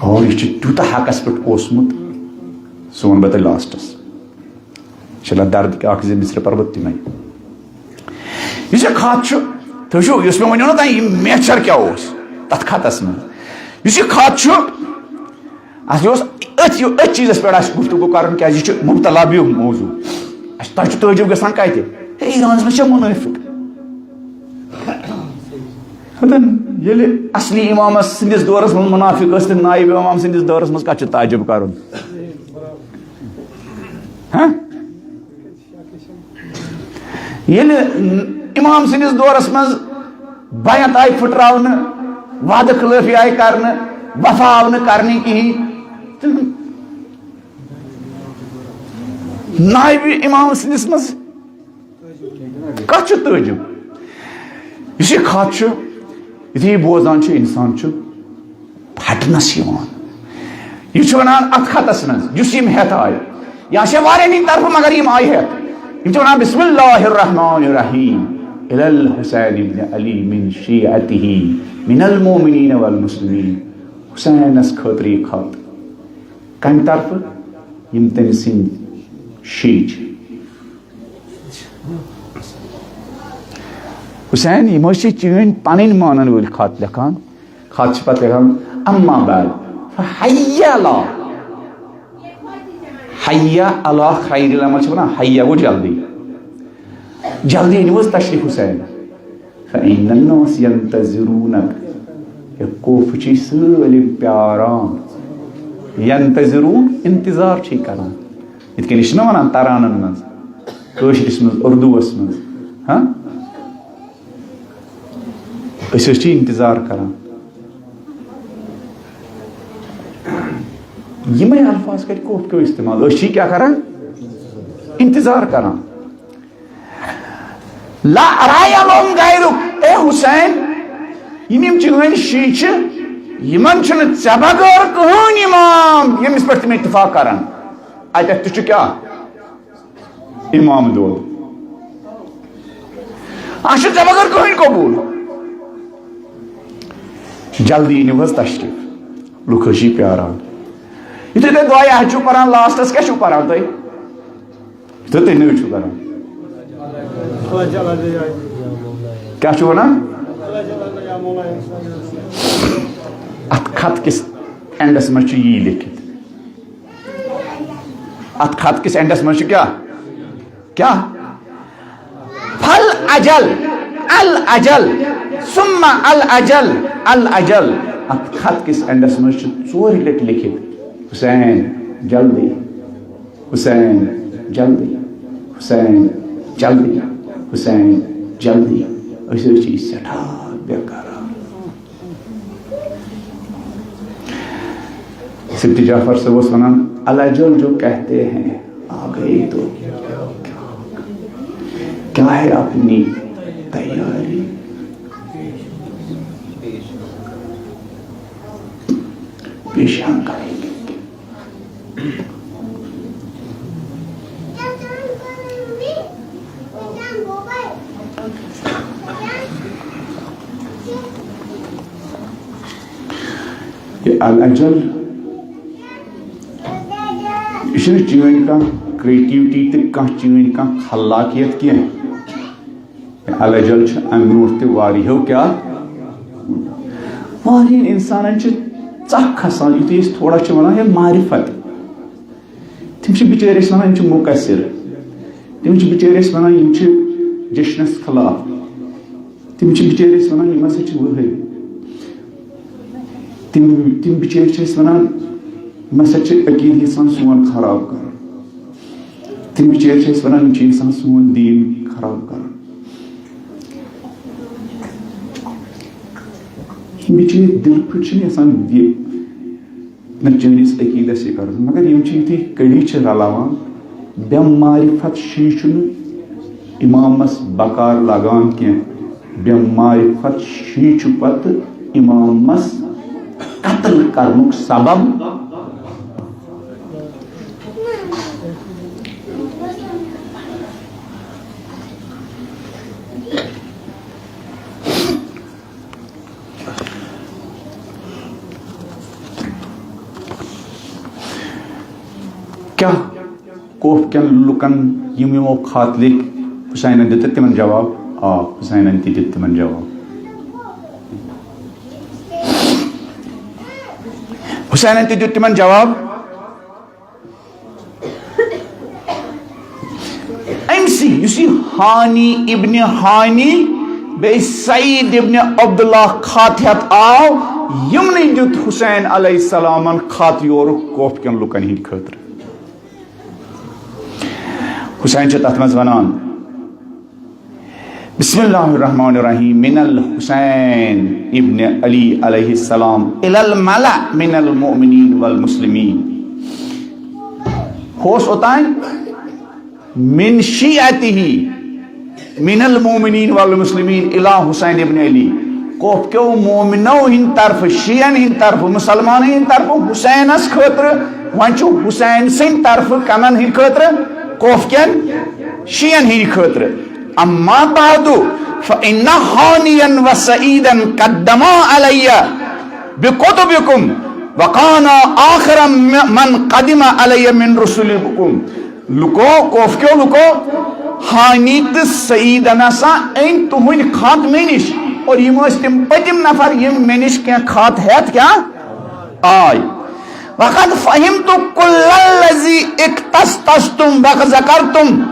اور یہِ چھُ تیوٗتاہ حقَس پٮ۪ٹھ اوسمُت، سُہ وَنہٕ بہٕ تۄہہِ لاسٹَس۔ انشاءاللہ درد کہِ اَکھ زٕ مِصرٕ پَرٕ بہٕ تِمَے۔ یُس یہِ خط چھُ، تُہۍ وٕچھِو، یُس مےٚ وَنیو نہ تۄہہِ، یہِ میچھر کیٛاہ اوس تَتھ خطَس منٛز۔ یُس یہِ خط چھُ، اصلی اوس أتھۍ، أتھۍ چیٖزس پٮ۪ٹھ آسہِ گفتگو کرُن، کیازِ یہِ چھُ مبتلا بیہم موضوع۔ اَسہِ، تۄہہِ چھُ تعجب گژھان کتہِ؟ ہے، ایرانس منٛز چھا منٲفق؟ ہتن، ییٚلہِ اصلی امامس سٕنٛدِس دورس منٛز منافق ٲسۍ تہٕ نایب امام سٕنٛدِس دورس منٛز کتھ چھُ تعجب کرُن؟ ہہ؟ ییٚلہِ امام سٕنٛدِس دورس منٛز بیعت آیہِ پھٕٹراونہٕ، وعدٕ خلٲفی آیہِ کرنہٕ، وفا آو نہٕ کرنہٕ کِہیٖنۍ، تہٕ نایبِ امام سٕنٛدِس منٛز کتھ چھُ تعجب؟ یُس یہِ خط چھُ، یُتھُے یہِ بوزان چھُ، انسان چھُ پھٹنس یِوان۔ یہِ چھُ ونان اتھ خطس منٛز، یُس یِم ہٮ۪تھ آیہِ۔ یہِ آسہِ ہا واریاہ ہٕنٛدِ طرفہٕ، مگر یِم آیہِ ہٮ۪تھ۔ یِم چھِ ونان، بسم اللہ الرحمن الرحیم، الی الحسین ابن علی من شیعتہ من المؤمنین والمسلمین۔ حسینس خٲطرٕ یہِ خط۔ کمہِ طرفہٕ؟ یِم تٔمۍ سٕنٛدۍ شیعہ چھِ۔ حسین، یِم حظ چھِ چٲنۍ پنٕنۍ مانن وٲلۍ خط لیکھان۔ خط چھِ پتہٕ لیکھان، اما بعد، فحی علی، حی علی خیر العمل چھِ ونان، حی گوٚو جلدی۔ جلدی أنِو حظ تشریف حسین۔ فإن الناس ينتظرونك۔ ہے، کوفہٕ چھِ سٲلِم پیاران۔ ینتظرون، انتظار چھِ کران۔ یِتھ کٔنۍ چھِنہ ونان ترانن منٛز، کٲشرِس منٛز، اردوس منٛز۔ ہاں؟ أسۍ حظ چھِ انتظار کران۔ یِمے الفاظ کتہِ کوٚت پیوٚو استعمال؟ أسۍ چھِ کیٛاہ کران؟ انتظار کران۔ لا رأی لهم غیرک۔ اے حسین، یِم یِم چٲنۍ شیعہ چھِ، یِمن چھُنہٕ ژےٚ بغٲر کٕہٕنۍ امام ییٚمِس پٮ۪ٹھ تِم اتفاق کرن۔ اتٮ۪تھ تہِ چھُ کیٛاہ؟ امام دود۔ اَسہِ چھُ ژےٚ بغٲر کٕہٕنۍ قبوٗل۔ جلدی أنِو حظ تشریٖف، لُکھ حظ چھِ پیاران۔ یُتھُے تُہۍ دۄیہِ ہَتہِ چھِو پَران، لاسٹَس کیٛاہ چھِو پَران تُہۍ؟ یُتھُے تُہۍ نٔوۍ چھِو کَران، کیٛاہ چھِو وَنان؟ اَتھ خط کِس اینڈَس منٛز چھُ یی لیکھِتھ۔ اتھ خط کِس اینڈس منٛز چھُ کیٛاہ؟ کیٛاہ؟ فل اجل، الاجل، ثم الاجل، الاجل۔ اتھ خط کِس اینڈس منٛز چھِ ژورِ لٹہِ لیکھِتھ، حسین جلدی، حسین جلدی، حسین جلدی، حسین جلدی۔ أسۍ حظ چھِ یہِ سٮ۪ٹھاہ بے قرار۔ سبت جعفر صٲب اوس ونان، "الاجل جو کہتے ہیں، آ گئے تو کیا ہے اپنی تیاری، پیش ہم کریں گے۔" یہِ الاجل، یہِ چھِنہٕ چٲنۍ کانٛہہ creativity تہٕ کانٛہہ چٲنۍ کانٛہہ خلاقیت کینٛہہ۔ یہِ الاجل چھُ اَمہِ برونٛٹھ تہِ واریاہو کیٛاہ، واریاہن اِنسانن چھِ ژکھ کھسان، یُتھُے أسۍ تھوڑا چھِ وَنان ہے معرفت۔ تِم چھِ بِچٲرۍ أسۍ وَنان، یِم چھِ مُقصِر۔ تِم چھِ بِچٲرۍ أسۍ وَنان، یِم چھِ جشنَس خلاف۔ تِم چھِ بِچٲرۍ أسۍ وَنان، یِم ہسا چھِ وٲہٕبۍ۔ تِم، تِم بِچٲرۍ چھِ أسۍ وَنان، یِم ہسا چھِ عقیٖدٕ یَژھان سون خراب کَرُن۔ تِم بِچٲرۍ چھِ أسۍ وَنان، یِم چھِ یَژھان سون دیٖن خراب کَرُن۔ یِم بِچٲرۍ دِلہٕ پٲٹھۍ چھِنہٕ یَژھان یہِ نہ چٲنِس عقیٖدس یہِ کَرُن، مگر یِم چھِ یُتھُے کٔڑی چھِ رَلاوان، بے معرفت شی چھُنہٕ اِمامس بکار لگان کینٛہہ، بے معرفت شی چھُ پتہٕ اِمامس قتل کرنُک سبب۔ کیٛاہ کوف کٮ۪ن لُکن یِم یِمو خط لیکھۍ، حسینن دِتُکھ تِمن جواب؟ آ، حسینن تہِ دیُت تِمن جواب۔ حسینن تہِ دیُت تِمن جواب۔ أمۍ سٕے، یُس یہِ ہانی ابن ہانی بیٚیہِ سعید ابن عبداللہ خط ہٮ۪تھ آو، یِمنٕے دیُت حسین علیہ السلامن خط یورُک کوف کٮ۪ن لُکن ہٕنٛدِ خٲطرٕ۔ حسین چھُ تتھ منٛز ونان، بسم اللہ الرحمن الرحیم، من الحسین ابن علی علیہ السلام الی الملأ من المؤمنین والمسلمین۔ ہُہ اوس اوٚتام من شیعتہ من المؤمنین والمسلمین الی حسین ابن علی۔ کوف کیو مومنو ہٕنٛدِ طرفہٕ، شیعن ہٕنٛدِ طرفہٕ، مسلمانن ہٕنٛدِ طرفہٕ حسینس خٲطرٕ۔ وۄنۍ چھُ حسین سٕنٛدِ طرفہٕ کمن ہٕنٛدِ خٲطرٕ؟ کوف کٮ۪ن شیعن ہٕنٛدِ خٲطرٕ۔ اما بعد فإن هانيا وسعيدا قدما علي بكتبكم وكانا آخر من قدم علي من رسلكم۔ لُکو، کوف کیو لُکو، ہانی تہٕ سعیدن ہسا أنۍ تُہٕنٛدۍ خط مےٚ نِش، اور یِم ٲسۍ تِم پٔتِم نفر یِم مےٚ نِش کینٛہہ خط ہٮ۪تھ کیٛاہ آے۔ وقد فهمت كل الذي اقتصتم وذكرتم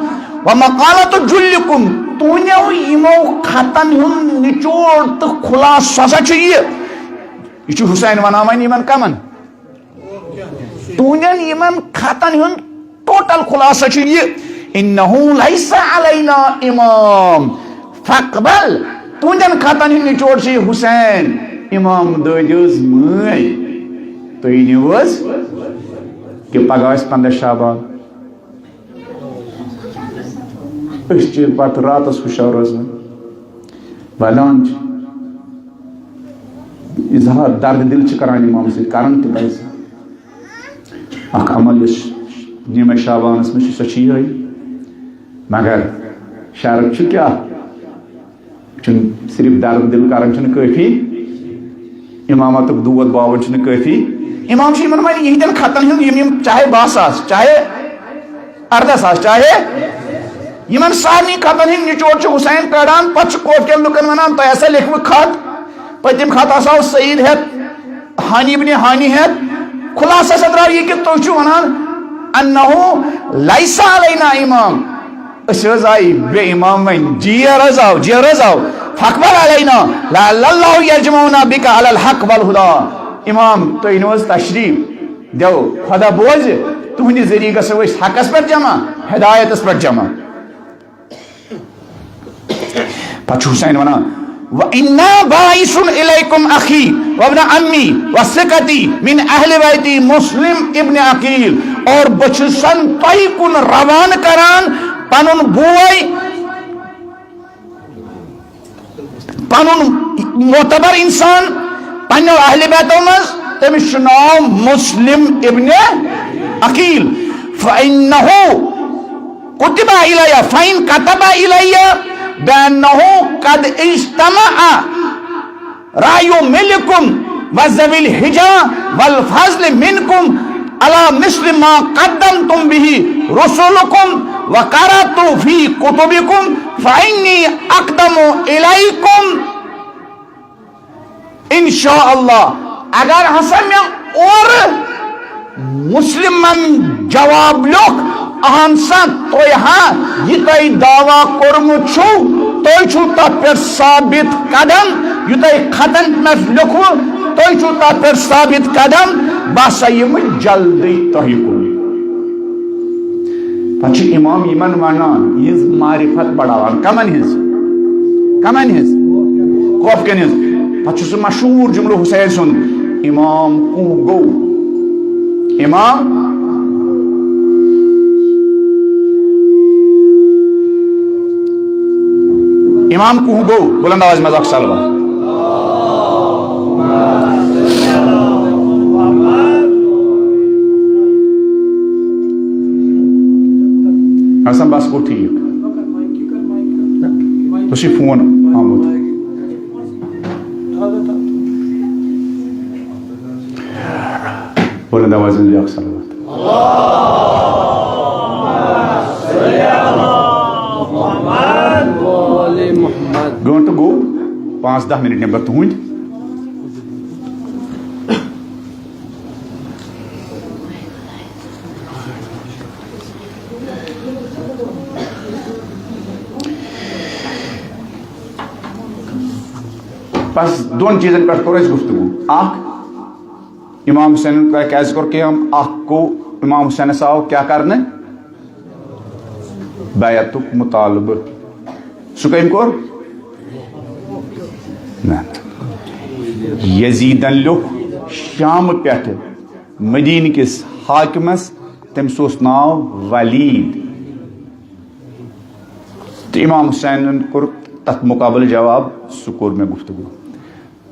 ومقالة جلكم۔ تُہنٛدیو یِمو خطن ہُنٛد نچوڑ تہٕ خلاصہٕ ہسا چھُ یہِ۔ یہِ چھُ حسین ونان وۄنۍ یِمن کمن؟ تُہنٛدٮ۪ن یِمن خطن ہُنٛد ٹوٹل خلاصہٕ چھُ یہِ، انه ليس علينا امام فاقبل۔ تُہنٛدٮ۪ن خطن ہُنٛد نچوڑ چھُ یہِ، حسین، امام دٲدۍ حظ مٲنۍ، تُہۍ أنِو حظ، کہِ پگاہ آسہِ پنٛداہ شعبان، أسۍ چھِ پتہٕ راتس ہُشار روزان، ولان چھِ، اظہار درد دل چھِ کران امام سۭتۍ، کران تہِ پزِ۔ اکھ عمل یُس نیمہ شعبانس منٛز چھِ سۄ چھِ یِہوٚے۔ مگر شرط چھُ کیٛاہ؟ چھُنہٕ صرف درد دل کرن چھُنہٕ کٲفی، امامتُک دود باوُن چھُنہٕ کٲفی۔ امام چھُ یِمن وۄنۍ یِہنٛدٮ۪ن خطن ہُنٛد، یِم یِم چاہے باہ ساس، چاہے اردہ ساس، چاہے یِمن سارنٕے خطن ہُنٛد نچوڑ چھُ حسین کڑان، پتہٕ چھُ کوفکٮ۪ن لُکن ونان، "تۄہہِ ہسا لیکھوٕ خط"، پٔتِم خط ہسا اوس سعید ہٮ۪تھ، ہانی ابن ہانی ہٮ۪تھ۔ خلاصہ سا درٛاو یہِ کہِ تُہۍ چھِو وَنان، "انہ لیس علینا امام"، أسۍ حظ آیہِ بے امام وۄنۍ، جیر حظ آو، جیر حظ آو، "فاقبل علینا لعل اللہ یجمعنا بک علی الحق والہدی"۔ امام، تُہۍ أنِو حظ تشریف، دیو خدا بوزِ، تُہنٛدِ ذٔریعہٕ گژھو أسۍ حقس پٮ۪ٹھ جمع، ہدایتس پٮ۪ٹھ جمع۔ پتہٕ چھُ حسین ونان، "وَإِنَّا بَاعِثٌ إِلَيْكُمْ أَخِي وَابْنَ عَمِّي وَثِقَتِي مِنْ أَهْلِ بَيْتِ مُسْلِمِ ابْنِ عَقِيلٍ"، اور بہٕ چھُسن تۄہہِ کُن روانہٕ کران پنُن بوے، پنُن معتبر انسان، پننیو اہل بیتو منٛز، تٔمِس چھُ ناو مسلم ابن عقیل۔ فَإِنَّهُ كُتِبَ إِلَيَّ، فَإِنْ كَتَبَ إِلَيَّ بِأَنَّهُ قَدِ اجْتَمَعَ رَأْيُ مِلِكُمْ وَذَوِي الْحِجَى وَالْفَضْلِ مِنْكُمْ عَلَى مِثْلِ مَا قَدَّمْتُمْ بِهِ رُسُلَكُمْ وَقَرَأْتُ فِي كُتُبِكُمْ فَإِنِّي أَقْدَمُ إِلَيْكُمْ إِنْ شَاءَ اللَّهُ۔ اگر ہسا مےٚ اورٕ مسلمن جواب لیوٚکھ، اہن سا، تُہۍ ہا یہِ تۄہہِ دعویٰ کوٚرمُت چھُو، تُہۍ چھُو تتھ پٮ۪ٹھ ثابت قدم، یہِ تۄہہِ خطن منٛز لیوٚکھوٕ، تُہۍ چھُو تتھ پٮ۪ٹھ ثابت قدم، بہٕ ہسا یِمہٕ جلدی تۄہہِ کُن۔ پتہٕ چھُ امام یِمن ونان، یِہنٛز معرفت بڑاوان۔ کمن ہٕنٛز؟ کمن ہٕنٛز؟ کوفکن ہٕنٛز۔ پتہٕ چھُ سُہ مشہوٗر جملہٕ حسین سُنٛد، "امام کُنٛہہ گوٚو؟" امام، امام کُنٛہہ گوٚو؟ بلند آوازِ منٛز اکھ صلوات۔ حسن، بس گوٚو ٹھیٖک۔ تۄہہِ چھُ فون آمُت۔ بلند آوازِ منٛز بیٛاکھ صلوات۔ گٲنٛٹہٕ گوٚو، پانٛژھ دَہ مِنٹ نٮ۪بر تُہٕنٛدۍ۔ بس دۄن چیٖزن پٮ۪ٹھ کوٚر اَسہِ گفتگو۔ اکھ، امام حسینن کیٛازِ کوٚر قیام؟ اکھ گوٚو، امام حسینس آو کیٛاہ کرنہٕ؟ بیعتُک مطالبہٕ۔ سُہ کٔمۍ کوٚر؟ نہ۔ یزیدن لیوٚکھ شامہٕ پٮ۪ٹھٕ مدیٖنہٕ کِس حاکمس، تٔمِس اوس ناو ولید۔ تہٕ امام حسینن کوٚر تتھ مقابلہٕ جواب، سُہ کوٚر مےٚ گفتگو۔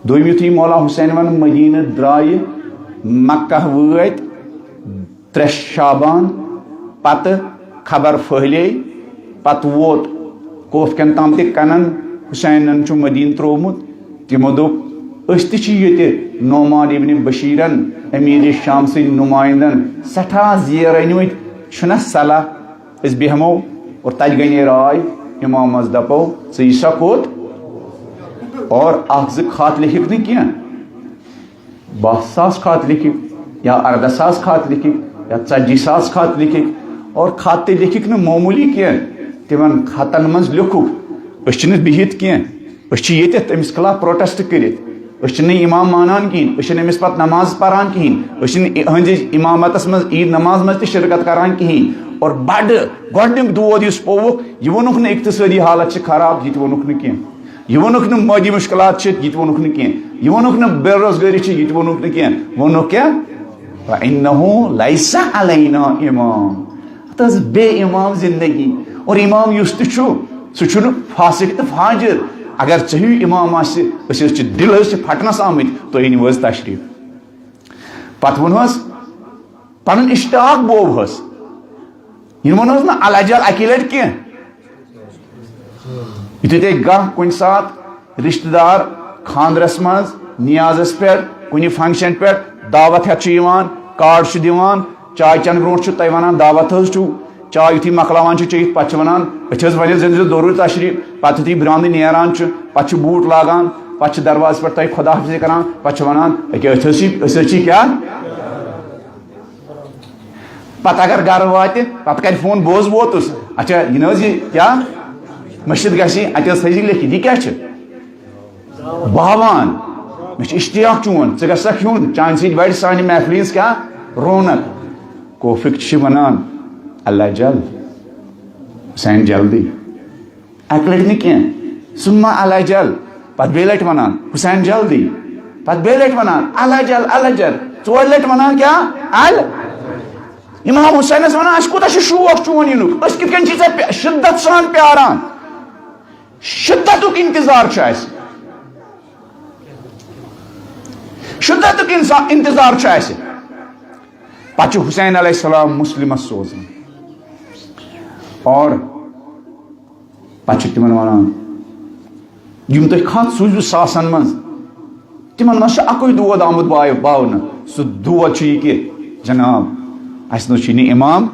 دوٚیِم، یُتھُے مولا حسین ون مدیٖنہٕ درٛایہِ، مکہ وٲتۍ، ترٛےٚ شعبان، پتہٕ خبر پھٔہلے، پتہٕ ووت کوفکٮ۪ن تام تہِ کنن، حسینن چھُ مدیٖنہٕ ترٛوومُت۔ تِمو دوٚپ، "أسۍ تہِ چھِ ییٚتہِ نعمان ابن بشیرن، امیر شام سٕنٛدۍ نُمایندن، سٮ۪ٹھاہ زیر أنۍمٕتۍ، چھُنہ صلاح أسۍ بیٚہمو اور تتہِ گنے راے، امامس دپو، ژٕ یہِ سا کوٚت؟" اور اکھ زٕ خط لیکھِکھ نہٕ کینٛہہ، باہ ساس خط لیکھِکھ یا اردہ ساس خط لیکھِکھ یا ژتجی ساس خط لیکھِکھ، اور خط تہِ لیکھِکھ نہٕ معموٗلی کینٛہہ، تِمن خطن منٛز لیوٚکھُکھ، "أسۍ چھِنہٕ بِہِتھ کینٛہہ، أسۍ چھِ ییٚتٮ۪تھ أمِس خلاف پروٹیسٹ کٔرِتھ، أسۍ چھِنہٕ امام مانان کِہیٖنۍ، أسۍ چھِنہٕ أمِس پتہٕ نماز پران کِہیٖنۍ، أسۍ چھِنہٕ یِہنٛزِ امامتس منٛز عیٖد نماز منٛز تہِ شرکت کران کِہیٖنۍ۔" اور بڑٕ گۄڈٕنیُک دود یُس پووُکھ، یہِ ووٚنُکھ نہٕ اقتصٲدی حالت چھِ خراب، یہِ تہِ ووٚنُکھ نہٕ کینٛہہ۔ یہِ ووٚنُکھ نہٕ مٲدی مُشکِلات چھِ، یہِ تہِ ووٚنُکھ نہٕ کینٛہہ۔ یہِ ووٚنُکھ نہٕ بے روزگٲری چھِ، یہِ تہِ ووٚنُکھ نہٕ کینٛہہ۔ ووٚنُکھ کیٛاہ؟ "فَإِنَّهُ لَيْسَ عَلَيْنَا إِمَامٌ۔" اَتھ ٲس بے اِمام زندگی۔ اور اِمام یُس تہِ چھُ، سُہ چھُنہٕ فاسق تہٕ فاجر۔ اگر ژےٚ ہیوٗ اِمام آسہِ، أسۍ حظ چھِ، دِل حظ چھِ پھٹنَس آمٕتۍ، تُہۍ أنِو حظ تشریٖف۔ پَتہٕ ووٚن حظ، پنُن اشتیاق بوو حظ۔ یِمن اوس نہٕ الجل اکی لٹہِ کینٛہہ۔ یُتھُے تۄہہِ گانٛہہ کُنہِ ساتہٕ رشتہٕ دار خانٛدرس منٛز، نیازس پٮ۪ٹھ، کُنہِ function پٮ۪ٹھ دعوت ہٮ۪تھ چھُ یِوان، card چھُ دِوان، چاے چٮ۪نہٕ برونٛٹھ چھُ تۄہہِ ونان، "دعوت حظ چھُو۔" چاے یُتھُے مۄکلاوان چھُ چیٚیِتھ، پتہٕ چھِ ونان، "أسۍ حظ ؤنِو زن زِ ضروٗری تشریٖف۔" پتہٕ یُتھُے برٛانٛدٕ نیران چھُ، پتہٕ چھُ بوٗٹ لاگان، پتہٕ چھِ دروازٕ پٮ۪ٹھ تۄہہِ خداحافظی کران، پتہٕ چھِ ونان، "أکیٛاہ أسۍ حظ چھِ، أسۍ حظ چھِ کیٛاہ؟" پتہٕ اگر گرٕ واتہِ، پتہٕ کرِ phone، "بہٕ حظ ووتُس۔" اچھا، یہِ نہ حظ یہِ کیٛاہ؟ مسجد گژھِ، اتہِ حظ تھٲیزِ لیکھِتھ، یہِ کیٛاہ چھِ؟ باوان، مےٚ چھُ اشتیاق چون، ژٕ گژھکھ یُن، چانہِ سۭتۍ بڑِ سانہِ محفلہِ ہٕنٛز کیٛاہ؟ رونق۔ کوفک چھِ ونان، "اللہ جل، حسین جلدی۔" اکہِ لٹہِ نہٕ کینٛہہ، ثم اللہ جل، پتہٕ بیٚیہِ لٹہِ ونان، "حسین جلدی"، پتہٕ بیٚیہِ لٹہِ ونان، "اللہ جل، اللہ جل"، ژورِ لٹہِ ونان کیٛاہ؟ ال۔ امام حسینس ونان، "اسہِ کوٗتاہ چھُ شوق چون یِنُک، أسۍ کِتھ کٔنۍ چھِ ژےٚ پے-، شدت سان پیاران، شدتُک انتظار چھُ اسہِ، شدتُک انسان انتظار چھُ اسہِ۔" پتہٕ چھُ حسین علیہ السلام مسلمس سوزان اور پتہٕ چھُ تِمن ونان، "یِم تُہۍ خط سوٗزِو ساسن منٛز، تِمن منٛز چھُ اکُے دود آمُت باو-، باونہٕ۔ سُہ دود چھُ یہِ کہِ جناب، اسہِ نہ چھُ نہٕ امام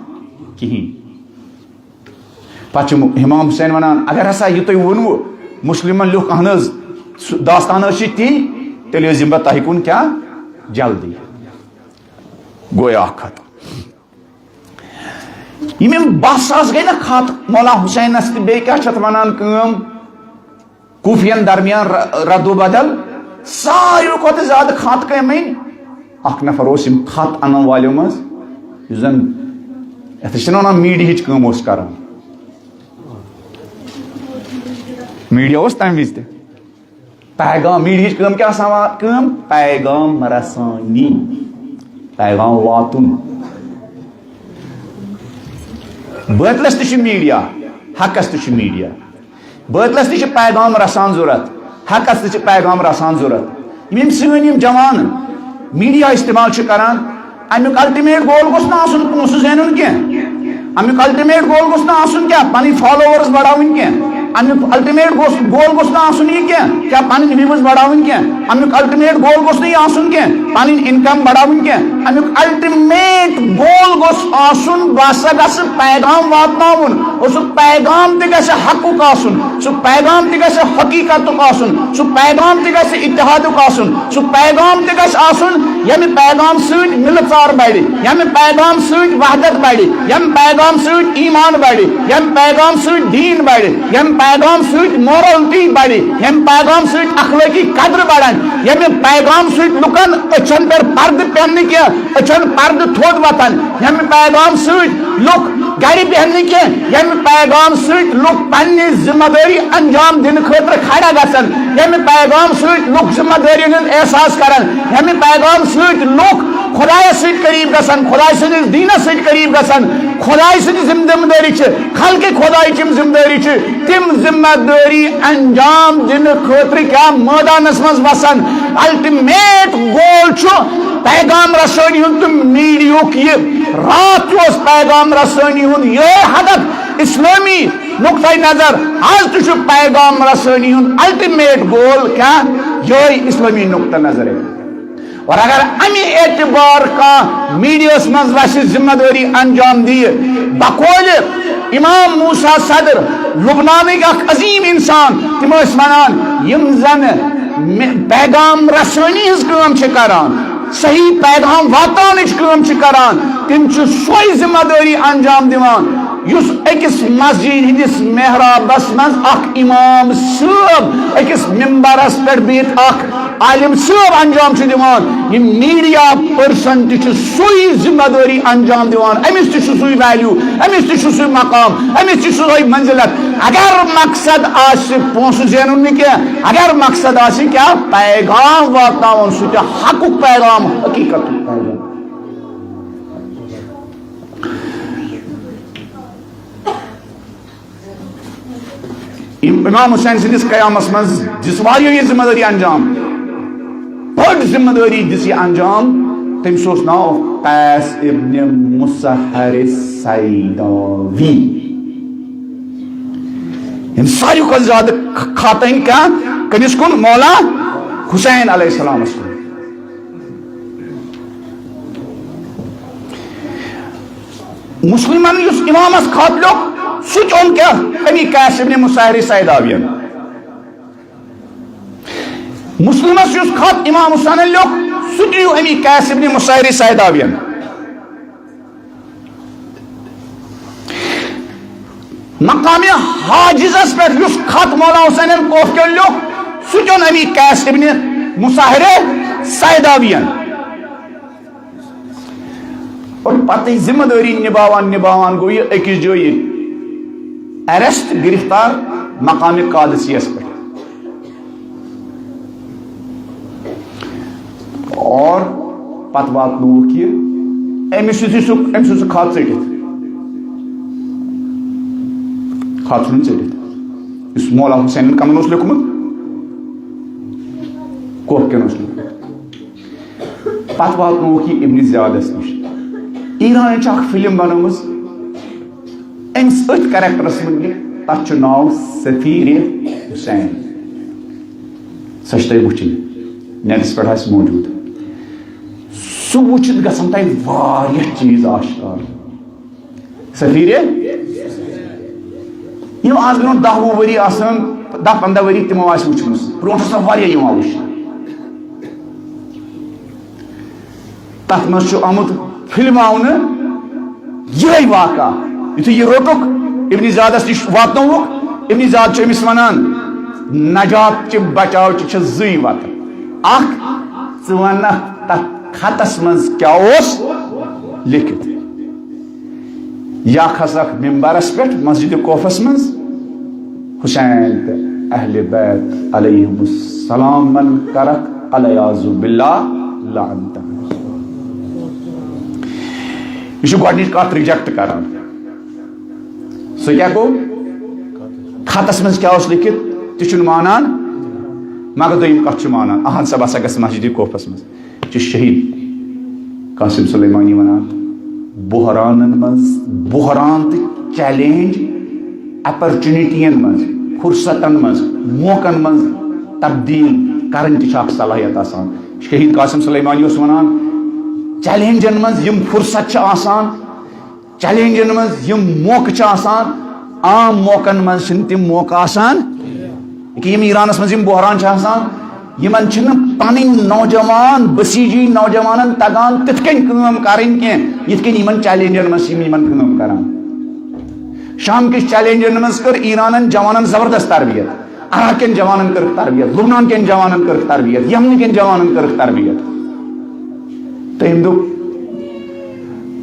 کِہیٖنۍ۔" پتہٕ چھُ امام حسین ونان، "اگر ہسا یہِ تۄہہِ ووٚنوُ مسلمن لیوٚکھ، اہن حظ، سُہ داستان حظ چھِ تی، تیٚلہِ حظ یِمہٕ بہٕ تۄہہِ کُن کیٛاہ؟ جلدی۔" گوٚو اکھ خط۔ یِم یِم باہ ساس گٔے نہ خط مولا حسینس تہٕ بیٚیہِ کیٛاہ چھِ اتھ ونان کٲم، کوفین درمیان ر-، رد و بدل، ساروی کھۄتہٕ زیادٕ خط کٔمۍ أنۍ؟ اکھ نفر اوس یِم خط انن والیو منٛز، یُس زن یتھ أسۍ چھِنہ ونان میٖڈیہٕچ کٲم اوس کران۔ میٖڈیا اوس تمہِ وِزِ تہِ۔ پیغام، میٖڈیہٕچ کٲم کیٛاہ آسان وا-، کٲم؟ پیغام رسٲنی، پیغام واتُن۔ بٲطلس تہِ چھُ میٖڈیا، حقس تہِ چھُ میٖڈیا۔ بٲطلس تہِ چھُ پیغام رسان ضوٚرتھ، حقس تہِ چھُ پیغام رسان ضوٚرتھ۔ یِم یِم سٲنۍ یِم جوان میٖڈیا استعمال چھِ کران، امیُک ultimate goal گوٚژھ نہٕ آسُن پونٛسہٕ زینُن کینٛہہ۔ امیُک ultimate goal گوٚژھ نہٕ آسُن کیٛاہ؟ پنٕنۍ followers بڑاوٕنۍ کینٛہہ۔ امیُک ultimate گوٚژھ، goal گوٚژھ نہٕ آسُن یہِ کینٛہہ، کیٛاہ پنٕنۍ views بڑاوٕنۍ کینٛہہ۔ امیُک ultimate goal گوٚژھ نہٕ یہِ آسُن کینٛہہ، پنٕنۍ income بڑاوٕنۍ کینٛہہ۔ امیُک ultimate goal گوٚژھ آسُن، بہٕ ہسا گژھٕ پیغام واتناوُن، اور سُہ پیغام تہِ گژھِ حقُک آسُن، سُہ پیغام تہِ گژھِ حقیقتُک آسُن، سُہ پیغام تہِ گژھِ اتحادُک آسُن، سُہ پیغام تہِ گژھِ آسُن، ییٚمہِ پیغام سۭتۍ مِلہٕ ژار بڑِ، ییٚمہِ پیغام سۭتۍ وحدت بڑِ، ییٚمہِ پیغام سۭتۍ ایمان بڑِ، ییٚمہِ پیغام سۭتۍ دیٖن بڑِ، ییٚمہِ پیغام سۭتۍ morality بڑِ، ییٚمہِ پیغام سۭتۍ اخلٲقی قدرٕ بڑن، ییٚمہِ پیغام سۭتۍ لُکن أچھن پٮ۪ٹھ پردٕ پٮ۪نہٕ کینٛہہ، أچھن پردٕ تھوٚد وۄتھن، ییٚمہِ پیغام سۭتۍ لُکھ گرِ بیہن نہٕ کینٛہہ، ییٚمہِ پیغام سۭتۍ لُکھ پننہِ ذمہ دٲری انجام دِنہٕ خٲطرٕ کھڑا گژھن، ییٚمہِ پیغام سۭتۍ لُکھ ذمہ دٲری ہُنٛد احساس کرن، ییٚمہِ پیغام سۭتۍ لُکھ خدایس سۭتۍ قریب گژھن، خداے سٕنٛدِس دیٖنس سۭتۍ قریب گژھن، خداے سٕنٛدِ ذمہٕ دٲری چھِ، خلقِ خداے چھِ یِم ذمہٕ دٲری چھِ، تِم ذمہ دٲری انجام دِنہٕ خٲطرٕ کیٛاہ مٲدانس منٛز وسن۔ Ultimate goal چھُ پیغام رسٲنی ہُنٛد تہٕ میٖڈیہُک یہِ۔ راتھ تہِ اوس پیغام رسٲنی ہُنٛد یِہوٚے ہدف، اسلٲمی نقطہ نظر۔ از تہِ چھُ پیغام رسٲنی ہُنٛد ultimate goal کیٛاہ؟ یِہوٚے اسلٲمی نقطہ نظر۔ اور اگر اَمہِ اعتبار کانٛہہ میٖڈیاہَس منٛز وَسہِ، ذمہ دٲری انجام دِیہِ، بقولِ امام موسیٰ صدر، لبنانٕکۍ اکھ عظیٖم انسان، تِم ٲسۍ وَنان، یِم زَن مےٚ پیغام رسٲنی ہٕنٛز کٲم چھِ کران، صحیح پیغام واتناونٕچ کٲم چھِ کران، تِم چھِ سۄے ذمہ دٲری انجام دِوان، یُس أکِس مسجد ہٕنٛدِس محرابس منٛز اکھ امام صٲب أکِس ممبرس پٮ۪ٹھ بِہِتھ اکھ عالم صٲب انجام چھُ دِوان، یہِ میٖڈیا پٔرسن تہِ چھُ سُے ذمہ دٲری انجام دِوان، أمِس تہِ چھُ سُے value، أمِس تہِ چھُ سُے مقام، أمِس تہِ چھُ سۄے منزلت۔ اگر مقصد آسہِ پونٛسہٕ زینُن نہٕ کینٛہہ، اگر مقصد آسہِ کیٛاہ؟ پیغام واتناوُن، سُہ تہِ حقُک پیغام، حقیقتُک پیغام۔ امام حسین سٕنٛدِس قیامس منٛز دِژ واریاہو یہِ ذمہ دٲری انجام، بٔڑ ذمہ دٲری دِژ یہِ انجام، تٔمِس اوس ناو قیس ابن مسحر سیداوی۔ یِم ساروی کھۄتہٕ زیادٕ خ-، خاتٲنۍ کیٛاہ؟ کٔمِس کُن؟ مولا حسین علیہ السلامس کُن۔ مسلمن یُس امامس خط لیوٚکھ، سُہ تہِ اوٚن کیٛاہ؟ امی قیس ابن مسحر سیداوین۔ مسلمس یُس خط امام حسینن لیوٚکھ، سُہ تہِ نیوٗ امی قیس ابن مسحر سیداوین۔ مقام حاجزس پٮ۪ٹھ یُس خط مولا حسینن کوفکیو لیوٚکھ، سُہ تہِ اوٚن امی قیس ابن مسحر سیداوین۔ اور پتہٕ ذمہ دٲری نباوان نباوان گوٚو یہِ أکِس جایہِ arrest، گرفتار، مقام قادسیس پٮ۪ٹھ۔ اور پتہٕ واتنووُکھ یہِ أمِس یُتھُے سُہ، أمۍ سُنٛد سُہ خط ژٔٹِتھ۔ خط ژھُنُن ژٔٹِتھ۔ یُس مولا حسینن کمن اوس لیوٚکھمُت؟ کوفکٮ۪ن اوس لیوٚکھمُت۔ پتہٕ واتنووُکھ یہِ ابن زیادس نِش۔ ایرانٕچ اکھ فلم بنٲومٕژ أمِس أتھۍ characterس مُتعلق، تتھ چھُ ناو سفیر حسین۔ سۄ چھِ تۄہہِ وٕچھِنۍ، netس پٮ۪ٹھ آسہِ موجود۔ سُہ وٕچھِتھ گژھن تۄہہِ واریاہ چیٖز آشکار۔ سفیر، یِم آز برونٛہہ دَہ وُہ ؤری آسن، دَہ پنٛداہ ؤری تِمو آسہِ وٕچھمٕژ۔ برونٛہہ اوس نہٕ واریاہ یِوان وٕچھنہٕ۔ تَتھ منٛز چھُ آمُت فِلماونہٕ یِہوٚے واقعہ۔ یُتھُے یہِ روٚٹُکھ، ابن زیادَس نِش واتنووُکھ، ابن زیاد چھُ أمِس وَنان، "نجات چہِ بچاو چہِ چھِ زٕے وَتہٕ۔ اَکھ، ژٕ وَنَکھ تَتھ خطس منٛز کیٛاہ اوس لیکھِتھ۔ یا کھسکھ ممبرس پٮ۪ٹھ مسجد کوفس منٛز، حسین تہٕ اہل بیت علیہم السلامن کرکھ العیاذ باللہ لعنت۔" یہِ چھُ گۄڈٕنِچ کتھ reject کران۔ سُہ کیٛاہ گوٚو؟ خطس منٛز کیٛاہ اوس لیکھِتھ، تہِ چھُنہٕ مانان، مگر دوٚیِم کتھ چھُ مانان، اہن سا، بہٕ ہسا گژھٕ مسجد کوفس منٛز۔ چھُ شہید قاسم سلیمانی ونان، بحرانن منٛز، بحران تہٕ challenge، opportunityین منٛز، فرصتن منٛز، موقعن منٛز تبدیل کرٕنۍ تہِ چھِ اکھ صلاحیت آسان۔ شہید قاسم سلیمانی اوس ونان، challengeن منٛز یِم فرصت چھِ آسان، challengeن منٛز یِم موقعہٕ چھِ آسان، عام موقعن منٛز چھِنہٕ تِم موقعہٕ آسان۔ ییٚکیٛاہ یِم ایرانس منٛز یِم بحران چھِ آسان، یِمن چھِنہٕ پنٕنۍ نوجوان، بسیجی نوجوانن تگان تِتھ کٔنۍ کٲم کرٕنۍ کینٛہہ، یِتھ کٔنۍ یِمن challengeن منٛز چھِ یِم یِمن کٲم کران۔ شام کِس challengeن منٛز کٔر ایرانن جوانن زبردست تربیت۔ عراق کٮ۪ن جوانن کٔرٕکھ تربیت، لبنان کٮ۪ن جوانن کٔرٕکھ تربیت، یمن کٮ۪ن جوانن کٔرٕکھ تربیت۔ تہٕ أمۍ دوٚپ،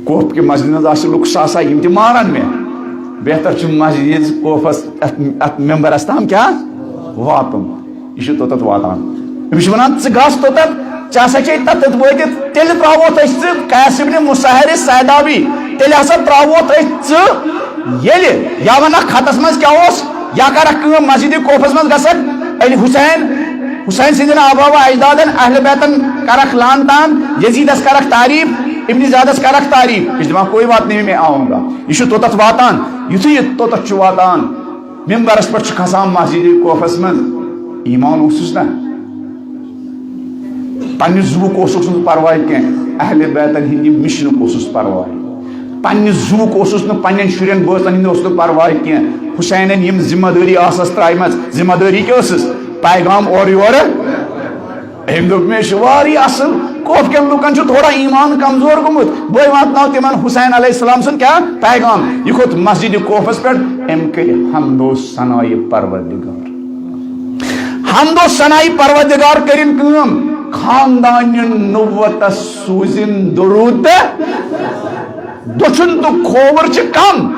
کوف کہِ مسجدِ منٛز آسہِ لُکھ ساسا، یِم تہِ مارن مےٚ، بہتر چھُ مسجدِ کوفس، اتھ، اتھ ممبرس تام کیٛاہ واتُن۔ یہِ چھُ توٚتتھ واتان۔ أمِس چھِ ونان، "ژٕ گژھ توٚتتھ، ژےٚ ہسا چھے تتٮ۪تھ وٲتِتھ، تیٚلہِ ترٛاووتھ أسۍ ژٕ قیس ابن مسحر سیداوی، تیٚلہِ ہسا ترٛاووتھ أسۍ ژٕ ییٚلہِ یا ونکھ خطس منٛز کیٛاہ اوس، یا کرکھ کٲم مسجدِ کوفس منٛز گژھکھ، علی حسین، حسین سٕنٛدٮ۪ن آبا و اجدادن اہل بیتن کرکھ لان تان، یزیدس کرکھ تعریف، ابن زیادس کرکھ تعریف۔" یہِ چھُ دپان، "کوئی بات نہیں، میں آؤں گا۔" یہِ چھُ توٚتتھ واتان، یُتھُے یہِ توٚتتھ چھُ واتان، ممبرس پٮ۪ٹھ چھُ کھسان مسجدِ کوفس منٛز۔ ایمان اوسُس نا؟ پننہِ زُوُک اوسُس نہٕ پرواے کینٛہہ، اہل بیتن ہٕنٛدِ مِشنُک اوسُس پرواے۔ پننہِ زُوُک اوسُس نہٕ، پننٮ۪ن شُرٮ۪ن بٲژن ہٕنٛدِ اوس نہٕ پرواے کینٛہہ۔ حسینن یِم ذمہ دٲری آسس ترٛایمژ، ذمہ دٲری کیٛاہ ٲسٕس؟ پیغام اورٕ یورٕ۔ أمۍ دوٚپ، "مےٚ چھُ واریاہ اصل، کوفکٮ۪ن لُکن چھُ تھوڑا ایمان کمزور گوٚمُت، بہٕ واتناو تِمن حسین علیہ السلام سُنٛد کیٛاہ پیغام؟" یہِ کھوٚت مسجدِ کوفس پٮ۪ٹھ، أمۍ کٔرۍ حمد و ثنایہِ پروردگار۔ حمد و ثنایہِ پروردگار کٔرِن کٲم، خاندانِ نبوتس سوٗزِن درود تہٕ دٔچھُن تہٕ کھووُر چھِ کم،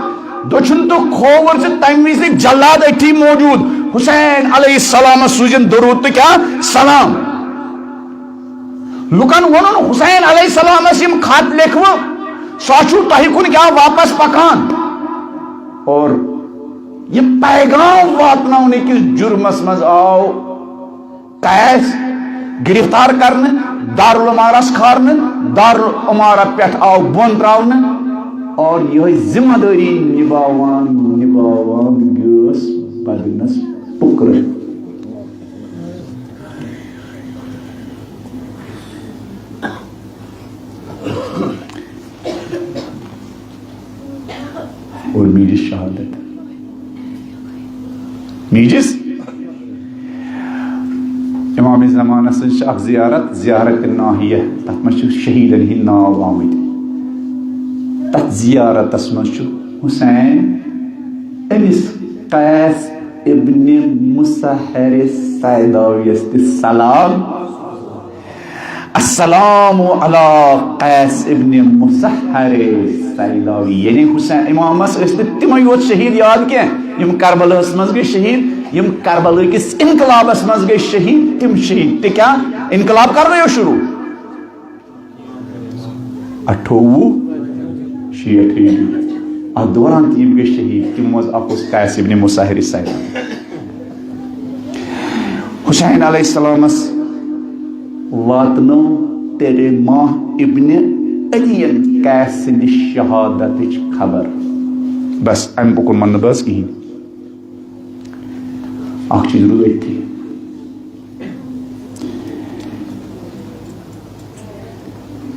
دٔچھُن تہٕ کھووُر چھِ تمہِ وِزِ جلاد أتھی موجود۔ حسین علیہ السلامس سوٗزِن درود تہٕ کیٛاہ سلام۔ لُکن ووٚنُن، حسین علیہ السلامس یِم خط لیکھوٕ، سُہ چھُ تۄہہِ کُن کیٛاہ واپس پکان؟ اور یہِ پیغام واتناونہٕ کِس جُرمس منٛز آو قیس گرفتار کرنہٕ، دارالعمارس کھارنہٕ، دارالعمارہ پٮ۪ٹھ آو بۄن تراونہٕ، اور یِہوٚے ذمہ دٲری نباوان نباوان گٔیس بدنس پُکرٕ۔ اور میٖجِس شہادت۔ میٖجِس امام زمانس سۭتۍ چھِ اکھ زیارت، زیارت ناحیہ، تتھ منٛز چھِ شہیٖدن ہٕنٛدۍ ناو آمٕتۍ۔ تتھ زیارتس منٛز چھُ حسین أمِس قیس ابن مسحر سیداویس تہِ سلام۔ السلام علی قیس ابن مسحر سیداوی، یعنی حسین امامس ٲسۍ نہٕ تِمے یوت شہیٖد یاد کینٛہہ، یِم کربلاہس منٛز گٔے شہیٖد، یِم کربلا کِس انقلابس منٛز گٔے شہیٖد، تِم شہیٖد تہِ کیٛاہ؟ انقلاب کر گٔیو شروع؟ اَٹھووُہ شیٹھ ہجری۔ اتھ دوران تہِ یِم گٔے شہیٖد، تِمو منٛز اکھ اوس قیس ابن مسحر سیداوی۔ حسین علیہ السلامس واتنٲو تیرے ماہ ابن علی ین قیس سٕنٛدِ شہادتٕچ خبر۔ بس، امہِ بُکُن ونہٕ نہٕ بہٕ حظ کِہیٖنۍ۔ اکھ چیٖز روٗد أتھی۔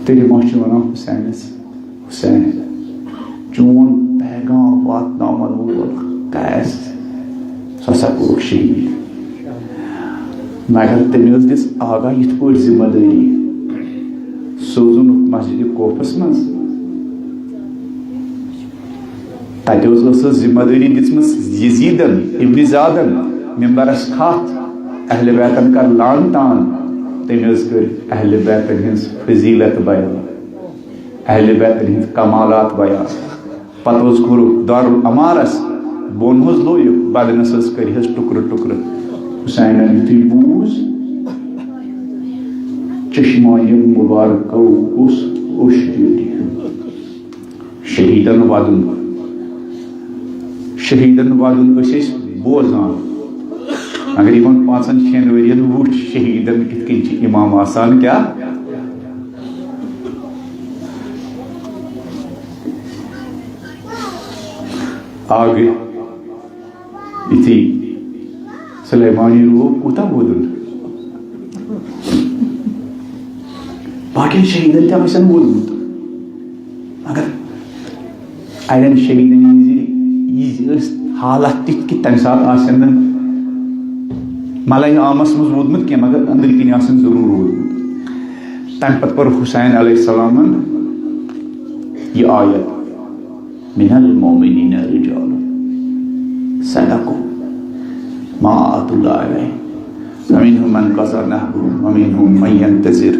تیٚلہِ ما چھُ وَنان حُسینَس، "حُسین، چون پیغام واتناوَن وول قیس، سُہ ہسا کوٚرُکھ شہیٖد۔" مگر تٔمۍ ٲس دِژ آگاہ یِتھ پٲٹھۍ ذمہٕ دٲری، سوزُن مسجد کوفس منٛز۔ تَتہِ اوس، ٲسٕس ذمہ دٲری دِژمٕژ یزیدن ابن زیادن، ممبرس کھتھ، اہل بیتن کر لعن تان۔ تٔمۍ حظ کٔر اہل بیتن ہٕنٛز فضیلت بیان، اہل بیتن ہٕنٛز کمالات بیان۔ پتہٕ حظ کوٚرُکھ دارالامارس بۄن حظ لویُکھ، بدنس حظ کٔرۍ حظ ٹُکرٕ ٹُکرٕ۔ حسینن یُتھُے بوٗز، چشمہ مبارکو اوس اوٚش جٲری۔ شہیٖدن ودُن، شہیٖدن ودُن ٲسۍ أسۍ بوزان، مگر یِمن پانٛژن شٮ۪ن ؤرین وُچھ شہیٖدن کِتھ کٔنۍ چھِ امام آسان۔ کیٛاہ آگے یُتھُے سلیمانی روو، کوٗتاہ وودُن۔ باقین شہیٖدن تہِ آسن وودمُت، مگر اَڑٮ۪ن شہیٖدن ہٕنٛز یہِ ٲس حالت تِتھ کہِ تَمہِ ساتہٕ آسن نہٕ ملٲے عامس منٛز وودمُت کینٛہہ، مگر أنٛدرۍ کِنۍ آسن ضروٗر وودمُت۔ تَمہِ پتہٕ پٔر حسین علیہ السلامن یہِ آیت، "من المؤمنین رجال صدقوا ما عاهدوا الله علیہ فمنهم من قضى نحبه ومنهم من ينتظر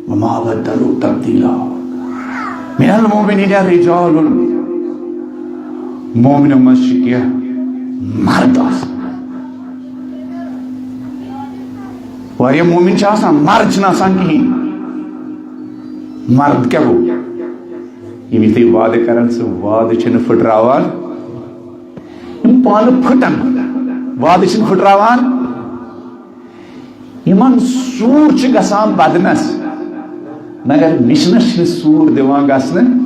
وما بدلوا تبديلا۔ من المؤمنین رجال"، مومنو منٛز چھِ کینٛہہ مرد آسان۔ واریاہ مومن چھِ آسان، مرد چھِنہٕ آسان کِہیٖنۍ۔ مرد کیٛاہ گوٚو؟ یِم یِتھُے وعدٕ کرن، سُہ وعدٕ چھِنہٕ پھٕٹراوان۔ یِم پانہٕ پھٕٹن، وعدٕ چھِنہٕ پھٕٹراوان۔ یِمن سوٗر چھِ گژھان بدنس، مگر مِشنس چھِنہٕ سوٗر دِوان گژھنہٕ۔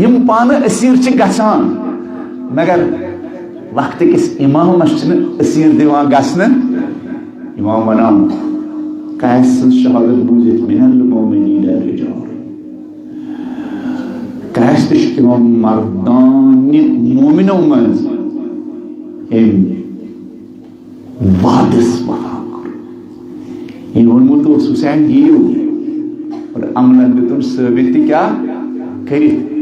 یِم پانہٕ اسیٖر چھِ گژھان، مگر وقتہٕ کِس امامس چھِنہٕ اسیٖر دِوان گژھنہٕ۔ امام ونان، قیس سٕنٛز شہادت بوٗزِتھ، "من المؤمنین رجال"، قیس تہِ چھُ تِمو مردانہِ مومنو منٛز، أمۍ وعدس وفا کوٚر۔ أمۍ ووٚنمُت اوس، "حسین یِیِو"، اور عملن دیُتُن ثٲبت تہِ کیٛاہ کٔرِتھ۔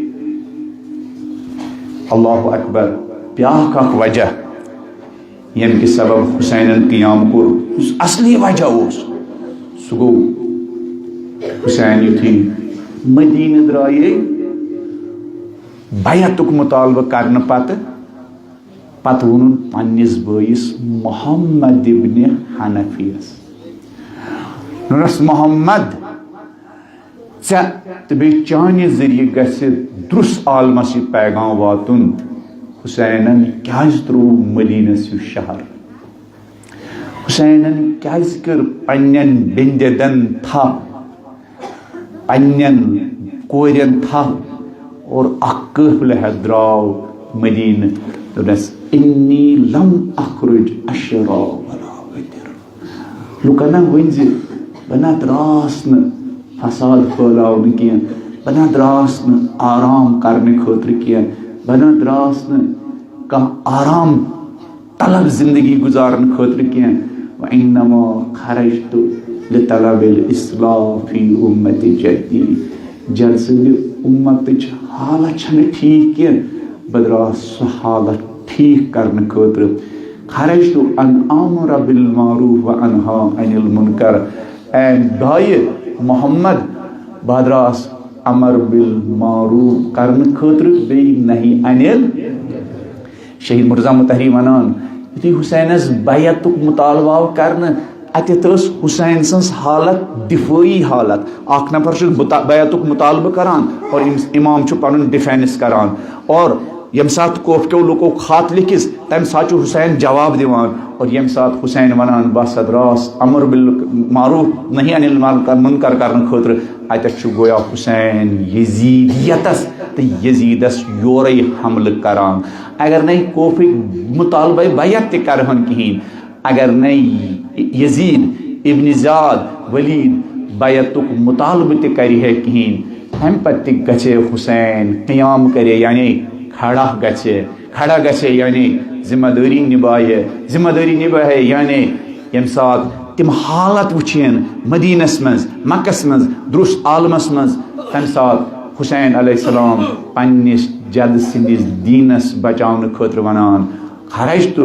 اللہ اکبر۔ بیٛاکھ اکھ وجہ، ییٚمہِ کہِ سبب حسینن قیام کوٚر، یُس اصلی وجہ اوس، سُہ گوٚو حسین یُتھُے مدیٖنہٕ درٛایے بیعتُک مطالبہٕ کرنہٕ پتہٕ، پتہٕ ووٚنُن پننِس بٲیِس محمد ابن حنفیس، دوٚپنس، "محمد، ژےٚ تہٕ بیٚیہِ چانہِ ذٔریعہٕ گژھِ درُس عالمس یہِ پیغام واتُن، حسینن کیازِ ترٛوو مدیٖنس یہِ شہر؟" حسینن کیازِ کٔر پننٮ۪ن بیٚنہِ دٮ۪دن تھپھ، پننٮ۪ن کورٮ۪ن تھپھ، اور اکھ قٲفلہٕ ہٮ۪تھ درٛاو مدینہٕ۔ دوٚپنس، "انی لم اخرج اشرا ولا ادر۔" لُکن نہ ؤنۍ زِ بہٕ نہ درٛاس نہٕ فساد پھٲلاونہٕ کینٛہہ، بہٕ نہ درٛاس نہٕ آرام کرنہٕ خٲطرٕ کینٛہہ، بہٕ نہ درٛاس نہٕ کانٛہہ آرام طلب زندگی گزارن خٲطرٕ کینٛہہ۔ وانما خرجت لطلب الاصلاح فی امت جدی۔ جد سٕنٛدِ امتٕچ حالت چھنہٕ ٹھیک کینٛہہ، بہٕ درٛاس سۄ حالت ٹھیک کرنہٕ خٲطرٕ۔ خرجت ان آمر بالمعروف و انہا عن المنکر۔ اے دایہِ محمد، بہٕ درٛاس امر بالمعروف کرنہٕ خٲطرٕ، بیٚیہِ نہی انل۔ شہید مرتضیٰ مطہری ونان، یُتھُے حسینس بیعتُک مطالبہٕ آو کرنہٕ، اتٮ۪تھ ٲس حسین سٕنٛز حالت دفٲعی حالت۔ اکھ نفر چھُ بتا-، بیعتُک مطالبہٕ کران اور ام-، امام چھُ پنُن ڈیفینس کران، اور ییٚمہِ ساتہٕ کوفکیو لُکو خط لیکھِس، تمہِ ساتہٕ چھُ حسین جواب دِوان، اور ییٚمہِ ساتہٕ حسین ونان، "بہٕ ہسا درٛاس امر بالمعروف نہی عن المنکر کرنہٕ خٲطرٕ"، اتٮ۪تھ چھُ گویا حسین یزیدیتس تہٕ یزیدس یورے حملہٕ کران۔ اگر نَے کوفٕکۍ مطالبے بیعت تہِ کرہن کِہیٖنۍ، اگر نَے یزید ابن زیاد ولید بیعتُک مطالبہٕ تہِ کرِ ہے کِہیٖنۍ، تَمہِ پتہٕ تہِ گژھِ ہے حسین قیام کرِ، یعنی کھڑا گژھِ، کھڑا گژھِ یعنی ذمہ دٲری نبھایہِ، ذمہ دٲری نبھایہِ یعنی ییٚمہِ ساتہٕ تِم حالت وٕچھن مدینس منٛز، مکس منٛز، درُس عالمس منٛز، تَمہِ ساتہٕ حسین علیہ السلام پننِس جد سٕنٛدِس دیٖنس بچاونہٕ خٲطرٕ ونان، "خرجت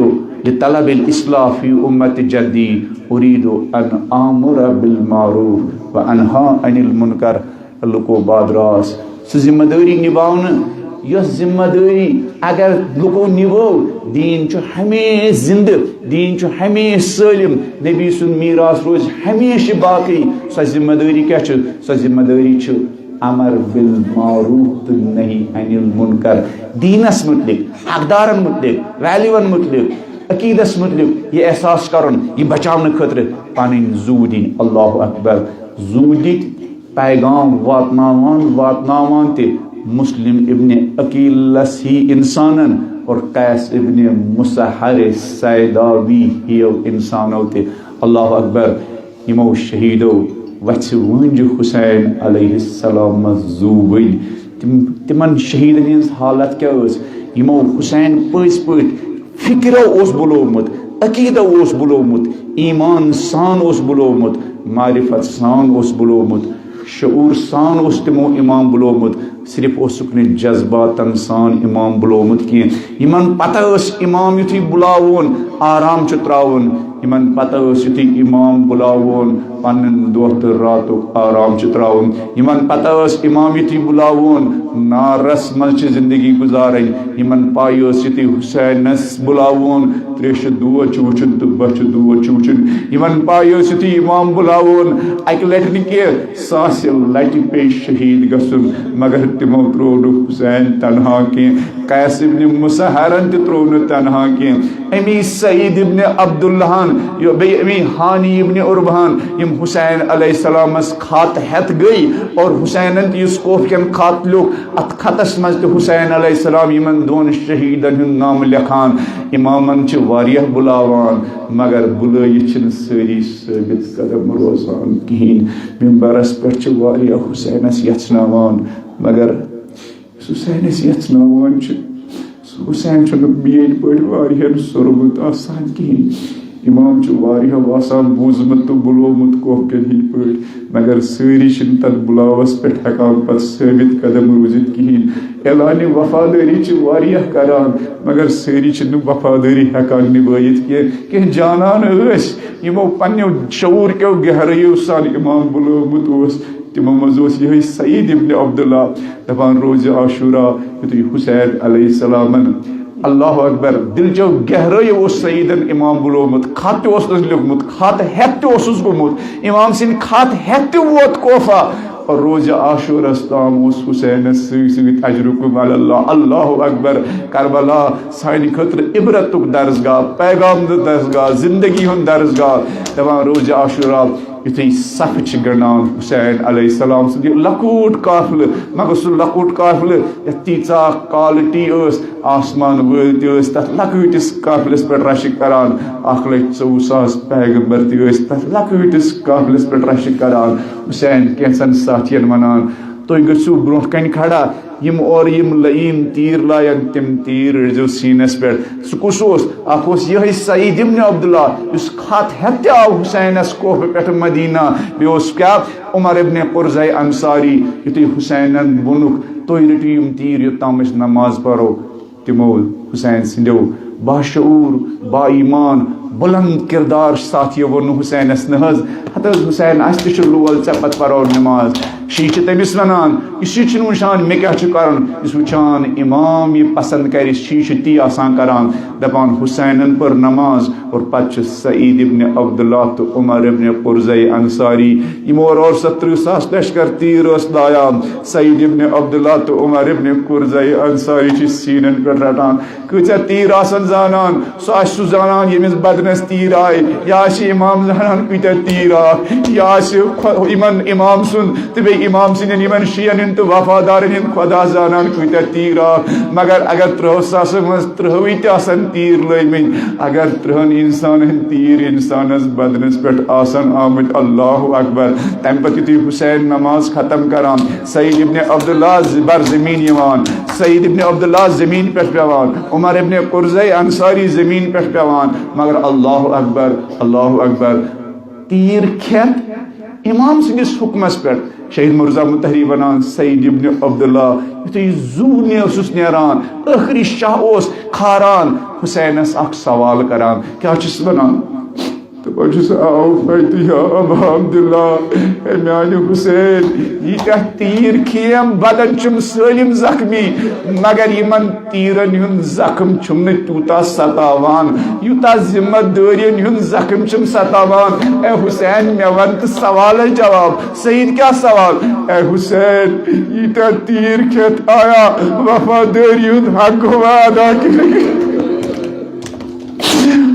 لطلب الاصلاح فی امت جدی، ارید ان آمر بالمعروف و انہا عن المنکر۔" لُکو، بہٕ درٛاس سُہ ذمہ دٲری نباونہٕ، یۄس ذمہ دٲری اگر لُکو نبٲو، دیٖن چھُ ہمیشہِ زندٕ، دیٖن چھُ ہمیشہِ سٲلِم، نبی سُنٛد میراث روزِ ہمیشہِ باقٕے۔ سۄ ذمہ دٲری کیٛاہ چھِ؟ سۄ ذمہ دٲری چھِ امر بالمعروف تہٕ نہی عن المنکر۔ دیٖنس متعلق، حقدارن متعلق، ویلیون متعلق، عقیدس متعلق یہِ احساس کرُن، یہِ بچاونہٕ خٲطرٕ پنٕنۍ زُو دِنۍ۔ اللہ اکبر۔ زُو دِتۍ پیغام واتناوان واتناوان تہِ مسلم ابن عقیلس ہی انسانن اور قیس ابن مسحر سیداوی ہیو انسانو تہِ۔ اللہ اکبر۔ یِمو شہیدو وژھِ وٲنٛجہِ حسین علیہ السلامس زُو ؤلۍ۔ تِم، تِمن شہیدن ہٕنٛز حالت کیٛاہ ٲس؟ یِمو حسین پٔزۍ پٲٹھۍ فکرو اوس بُلومُت، عقیدو اوس بُلومُت، ایمان سان اوس بُلومُت، معرفت سان اوس بُلومُت، شعور سان اوس تِمو امام بُلومُت۔ صرف اوسُکھ نہٕ جذباتن سان امام بُلومُت کینٛہہ۔ یِمن پتہ ٲس امام یُتھُے بُلاوون، آرام چھُ ترٛاوُن۔ یِمن پتہ ٲس یُتھُے امام بُلاوون، پنُن دۄہ تہٕ راتُک آرام چھُ ترٛاوُن۔ یِمن پتہ ٲس امام یُتھُے بُلاوون، نارس منٛز چھِ زندگی گُزارٕنۍ۔ یِمن پاے ٲس یُتھُے حسینس بُلاوون، تریشہِ دود چھُ وٕچھُن تہٕ بۄچھِ دود چھُ وٕچھُن۔ یِمن پاے ٲس یُتھُے امام بُلاوون، اکہِ لٹہِ نہٕ کینٛہہ، ساسہِ لٹہِ پیٚیہِ شہید گژھُن، مگر تِمو ترٛوو نہٕ حسین تنہا کینٛہہ۔ قیس ابن مسحرن تہِ ترٛوو نہٕ تنہا کینٛہہ۔ امی سعید ابن عبداللہن، یو-، بیٚیہِ امی ہانی ابن عربہن، یِم حسین علیہ السلامس خط ہٮ۪تھ گٔے اور حسینن تہِ یُس کوفکٮ۪ن خط لیوٚکھ، اتھ خطس منٛز تہِ حسین علیہ السلام یِمن دۄن شہیدن ہُنٛد ناو لیکھان۔ امامن چھِ واریاہ بُلاوان، مگر بُلٲیِتھ چھِنہٕ سٲری ثٲبت قدم روزان کِہیٖنۍ۔ ممبرس پٮ۪ٹھ چھِ واریاہ حسینس یژھناوان، مگر یُس حسینس یژھناوان چھِ، سُہ حسین چھُنہٕ میٲنۍ پٲٹھۍ واریاہن سوٚرمُت آسان کِہیٖنۍ۔ امام چھُ واریاہ آسان بوٗزمُت تہٕ بُلومُت کوفکٮ۪ن ہٕنٛدۍ پٲٹھۍ، مگر سٲری چھِنہٕ تتھ بُلاوس پٮ۪ٹھ ہٮ۪کان پتہٕ ثٲبت قدم روٗزِتھ کِہیٖنۍ۔ اعلانِ وفادٲری چھِ واریاہ کران، مگر سٲری چھِنہٕ وفادٲری ہٮ۪کان نِبٲیِتھ کینٛہہ۔ کینٛہہ جانان ٲسۍ، یِمو پننیو شعور کیو گہرٲیو سان امام بُلومُت اوس، تِمو منٛز اوس یِہوٚے سعید ابن عبداللہ۔ دپان، روزِ عاشورہ یُتھُے حسین علیہ السلامن، اللہ اکبر، دِلچو گہرٲیو اوس سعیدن امام بُلومُت، خط تہِ اوسنس لیوٚکھمُت، خط ہٮ۪تھ تہِ اوسُس گوٚمُت، امام سٕنٛدِ خط ہٮ۪تھ تہِ ووت کوفہ۔ روزِ عاشورس تام اوس حسینس سۭتۍ سۭتۍ اجرکم علی اللہ۔ اللہ اکبر۔ کربلا سانہِ خٲطرٕ عبرتُک درسگاہ، پیغام تہٕ درسگاہ، زندگی ہُنٛد درسگاہ۔ دپان روزِ عاشورا یُتھُے صف چھِ گنٛڈان حسین علیہ السلام سُنٛد یہِ لۄکُٹ قافلہٕ، مگر سُہ لۄکُٹ قافلہٕ یتھ تیٖژاہ quality ٲس، آسمان وٲلۍ تہِ ٲسۍ تتھ لۄکٕٹِس قافلس پٮ۪ٹھ رشک کران، اکھ لچھ ژوٚوُہ ساس پیغمبر تہِ ٲسۍ تتھ لۄکٕٹِس قافلس پٮ۪ٹھ رشک کران۔ حسین کینٛژن ساتھین ونان، تُہۍ گٔژھِو برونٛٹھ کنہِ کھڑا، یِم اورٕ یِم لعین تیٖر لایَن، تِم تیٖر رٔٹۍزیو سیٖنَس پٮ۪ٹھ۔ سُہ کُس اوس؟ اَکھ اوس یِہوٚے سعید ابن عبداللہ، یُس ہَتھ ہٮ۪تھ تہِ آو حُسینَس کوفہٕ پٮ۪ٹھٕ مدیٖنہ۔ بیٚیہِ اوس کیٛاہ؟ عمر ابن قرظہ انصاری۔ یُتھُے حُسینَن ووٚنُکھ، "تُہۍ رٔٹِو یِم تیٖر، یوٚتام أسۍ نماز پَرو"، تِمو حُسین سٕنٛدیو باشعوٗر، با ایمان، بُلند کردار ساتھیو ووٚن حُسینَس، "نہ حظ، ہتہٕ حظ حُسین، اَسہِ تہِ چھُ لول، ژےٚ پتہٕ پَرو نماز۔" شیعہ چھِ تٔمِس وَنان، یُس یہِ چھُنہٕ وٕچھان مےٚ کیٛاہ چھُ کَرُن، یُس وٕچھان اِمام یہِ پَسنٛد کَرِ، شیعہ چھِ تی آسان کَران، دَپان حُسینَن پٔر نماز اور پَتہٕ چھُ سعید ابن عبداللہ تہٕ عمر ابن قرظہ انصاری، یِمو اور اور سۄ تٕرٛہ ساس لشکر تیٖر ٲس لایان، سعید ابن عبداللہ تہٕ عمر ابن قرظہ انصاری چھِ سیٖنَن پٮ۪ٹھ رَٹان۔ کۭتیٛاہ تیٖر آسَن زانان، سُہ آسہِ سُہ زانان ییٚمِس بدنَس تیٖر آے، یا آسہِ اِمام زانان کۭتیٛاہ تیٖر آ، یا آسہِ خۄ-، یِمَن اِمام سُنٛد تہٕ بیٚیہِ اِمام سٕنٛدٮ۪ن یِمَن شِیَن ہُنٛد تہٕ وفادارَن ہُنٛد خۄدا زانان کۭتیٛاہ تیٖر آ۔ مگر اگر تٕرٛہو ساسو منٛز تٕرٛہوٕے تہِ آسَن تیٖر لٲگمٕتۍ، اگر تٕرٛہَن اِنسانَن تیٖر اِنسانَس بدنَس پٮ۪ٹھ آسَن آمٕتۍ، اللہ اکبر۔ تَمہِ پَتہٕ یُتھُے حُسین نماز ختم کران، سعید ابن عبداللہ ز-، بر زمین یِوان، سعید ابن عبداللہ زمین پٮ۪ٹھ پٮ۪وان، عمر ابن قرظہ انصاری زمین پٮ۪ٹھ پٮ۪وان، مگر اللہ اکبر، اللہ اکبر، تیٖر کھٮ۪تھ اِمام سٕنٛدِس حُکمس پٮ۪ٹھ۔ شہید مرزا متحری ونان، سعید ابن عبداللہ یُتھُے زوٗ نے اوسُس نیران، ٲخری شاہ اوس کھاران، حُسینس اکھ سوال کران، کیٛاہ چھُس ونان؟ دپان چھُس، "آو فیتہ یا ابا عبداللہ، اے میانہِ حسین، ییٖتیٛاہ تیٖر کھیم، بدن چھُم سٲلِم زخمی، مگر یِمن تیٖرن ہُنٛد زخم چھُم نہٕ تیوٗتاہ ستاوان، یوٗتاہ ذمہ دٲرین ہُنٛد زخم چھُم ستاوان۔ اے حسین، مےٚ وَن تہٕ سوالس جواب۔" سعید، کیٛاہ سوال؟ اے حسین، ییٖتیٛاہ تیٖر کھٮ۪تھ آیا، وفادٲری ہُنٛد حق گوٚوا ادا کِنہٕ؟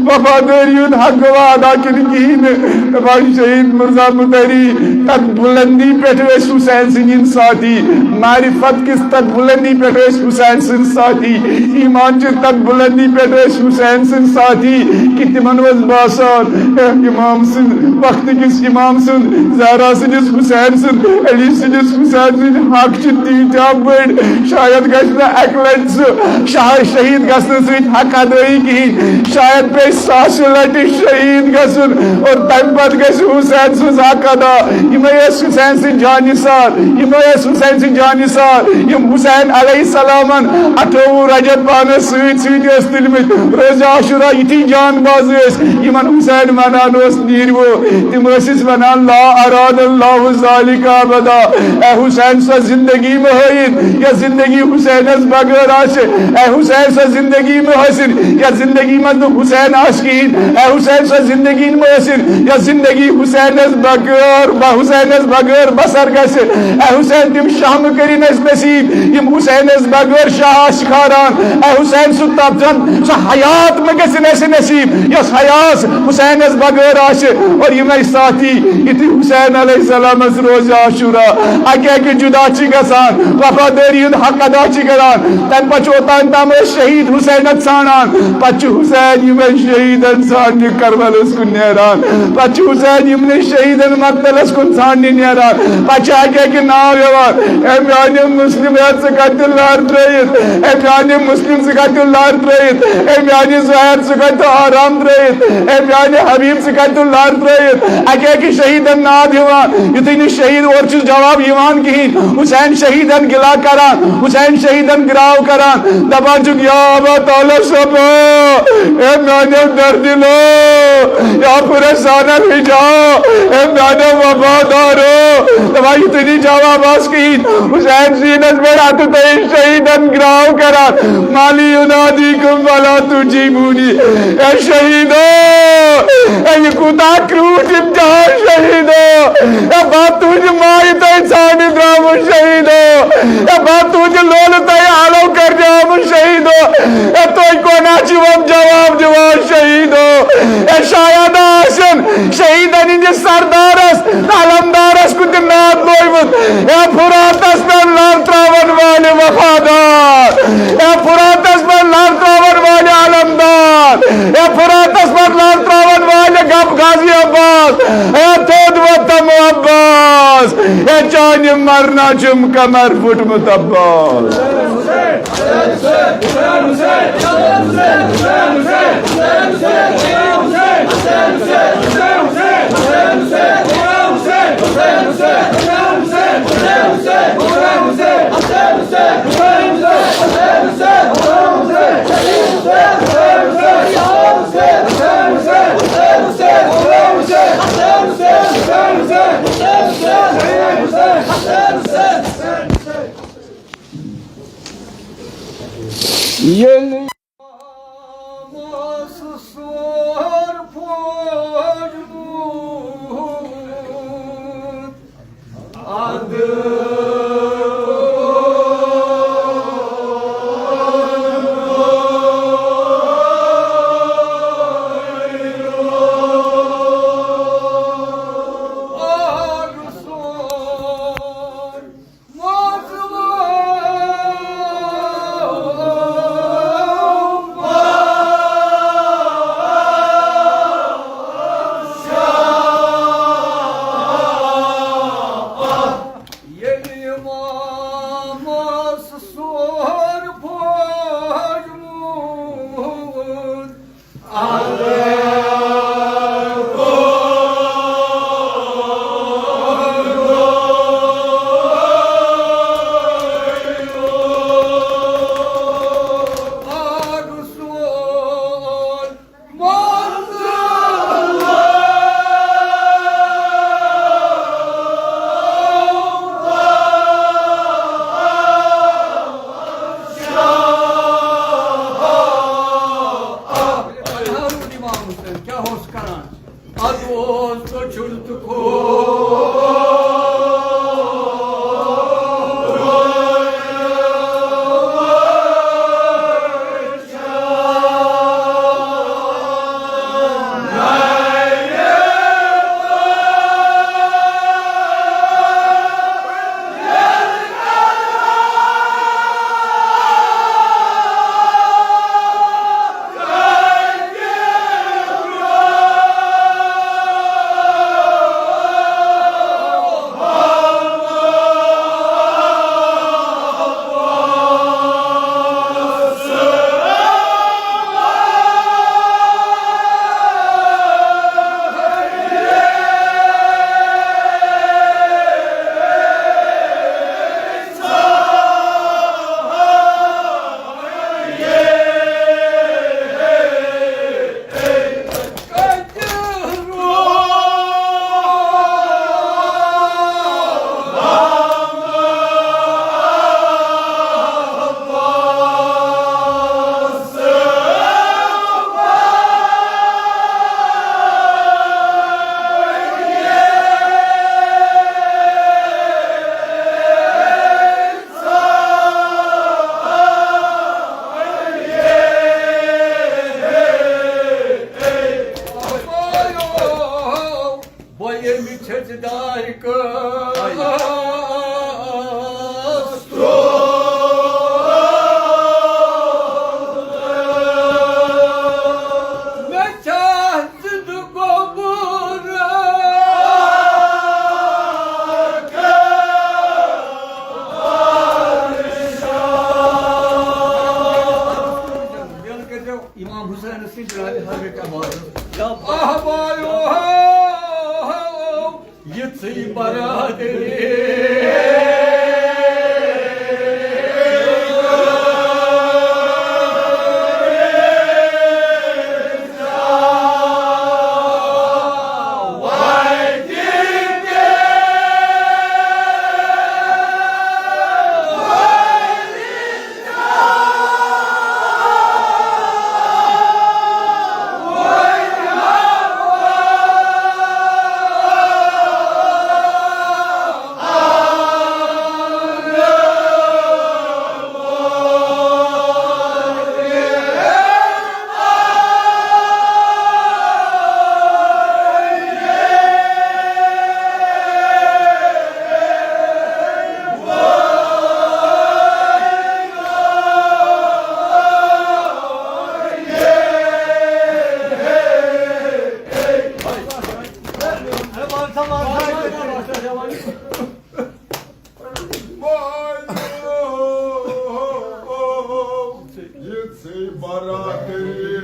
وفادٲری ہُنٛد حق گوٚوا ادا کِنہٕ کِہیٖنۍ نہٕ؟ دَپان شہید مرزا متحری، تَتھ بُلندی پٮ۪ٹھ ٲسۍ حسین سٕنٛدۍ یِم ساتھی، معرفت کِس تَتھ بُلندی پٮ۪ٹھ ٲسۍ حسین سٕنٛدۍ ساتھی، ایمان چہِ تَتھ بُلندی پٮ۪ٹھ ٲسۍ حسین سٕنٛدۍ ساتھی، کہِ تِمن اوس باسان، اے، اِمام سٕنٛدۍ وقتہٕ کِس اِمام سُنٛد، زہرا سٕنٛدِس حسین سُنٛد، علی سٕنٛدِس حسین سٕنٛدۍ حق چھِ تیٖتیٛاہ بٔڑۍ، شاید گژھِ نہٕ اَکہِ لَٹہِ سُہ شاہ-، شہید گژھنہٕ سۭتۍ حق ادٲیی کِہیٖنۍ، شاید پیٚیہِ ساسہِ لَٹہِ شہید گژھُن اور تَمہِ پَتہٕ گژھِ حسین سٕنٛز حق ادا۔ یِمے ٲسۍ حسین سٕنٛدۍ جان نثار، یِمے ٲسۍ حسین سٕنٛدۍ جان نثار، یِم حسین علیہ السلامن اَٹھووُہ رجب پانس سۭتۍ سۭتۍ ٲسۍ تُلمٕتۍ۔ روزِ عاشورا یِتھی جان باز ٲسۍ، یِمن حسین ونان اوس، "نیٖرِو"، تِم ٲسِس ونان، "لا اراد اللہ ذالک ابدا"، اے حسین، سۄ زندگی مہٕ ہٲیِن، یۄس زندگی حسینس بغٲر آسہِ۔ اے حسین، سۄ زندگی مہٕ حٲصِل، یۄس زندگی منٛز نہٕ حسین آسہِ کِہیٖنۍ۔ اے حسین، سۄ زندگی مہٕ حٲصِل، یۄس زندگی حسینس بغٲر، بہ-، حسینس بغٲر بسر گژھِ۔ اے حسین، تِم شاہ مہٕ کٔرِن اَسہِ نصیب، یِم حسینس بغٲر شاہ آسہِ کھاران۔ اے حسین، سُہ تپزن، سۄ حیات مہٕ گژھِن اَسہِ نصیب، یۄس حیات حسینس بغٲر آسہِ۔ اور یِمے ساتھی، یُتھُے حسین علیہ السلامس روزِ عاشورا، اکہِ اکہِ جدا چھِ گژھان، وفادٲری ہُنٛد حق ادا چھِ کران۔ تَمہِ پتہٕ چھُ اوٚتام تام أسۍ شہید حسینس ژھانڈان، پتہٕ چھُ حسین یِمن شہیدن ژھانڈنہِ کربلس کُن نیران، پتہٕ چھُ حسین یِمنٕے شہیدن مقتلس کُن ژھانڈنہِ نیران۔ پتہٕ چھُ اکہِ اکہِ ناو یِوان، اے میانہِ مسلم، ہے ژٕ کتہِ لر ترٲیِتھ، اے میانہِ مسلم، ژٕ کتہِ لر ترٲیِتھ، اے میانہِ زہر، ژٕ کتہِ آرام ترٲیِتھ، اے میانہِ حبیب، ژٕ کتہِ لر ترٲیِتھ۔ اکہِ اکہِ شہیدن ناد یِوان، یُتھُے نہٕ شہید اورٕ چھُس جواب یِوان کِہیٖنۍ، حسین شہیدن گِلا کران، حسین شہیدن گراو کران، دپان چھُکھ، یا ابا طالب صٲبا، اے میانیو دردِلو، یا خراسان الحجا، اے میانیو وفادارو۔ دپان یُتھُے نہٕ جواب آس کِہیٖنۍ، حسین سیٖنس پٮ۪ٹھ اَتھٕ تھٲیِتھ شہیدن گراو کران، مالی ینادیکم ولا تجیبونی۔ اے شہیدو، اے یہِ کوٗتاہ کرٛوٗٹھ امتحان شہیدو۔ اے بہٕ تُہٕنٛدِ مایہِ تۄہہِ ژھانٛڈنہِ درٛامُت شہیٖدو۔ اے بہٕ تُہٕنٛدِ لولہٕ تۄہہِ آلو کرنہِ آمُت شہیٖدو۔ اے تُہۍ کونہہ چھِو جواب دِوان شہیٖدو؟ اے شاید آسن شہیٖدن ہٕنٛدِس سردارس، علمدارس کُن تہِ میتھ لویمُت۔ اے فراتس پٮ۪ٹھ لر ترٛاون والہِ وفادار، اے فراتس پٮ۪ٹھ لر ترٛاون والہِ علمدار، اے فراتس پٮ۪ٹھ لر ترٛاون والہِ غ-، غازی عباس، اے تھوٚد وۄتھم عباس، اے چانہِ مرنہ چھُم کمر پھُٹمُت عباس۔ ییٚلہِ ییٚلہِ اِمامس سور پھوجمُت، کیٛاہ اوس کران؟ ادٕ اوس کٔچھُل تہٕ کھووُر۔ بہٕ ییٚمہِ چھٔژِ دارِ کٲژ ترٛوو۔ مےٚ چھا زِندٕ گوٚمُت؟ امام حسین سٕنٛدِ جنابِ حضرت عباس۔ آہ وایو، یِژٕے برادری۔ یِژھٕے برادری۔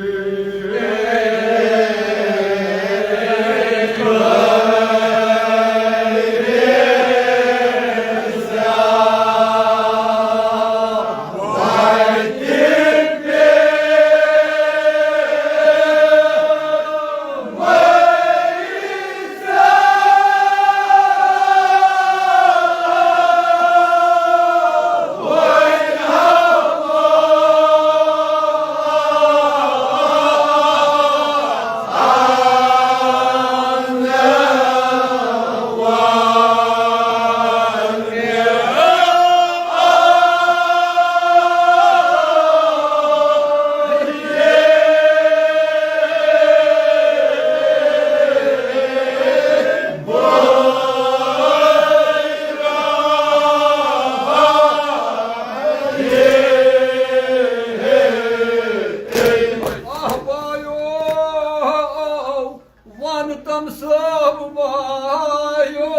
وَن تَم صٲب بایو۔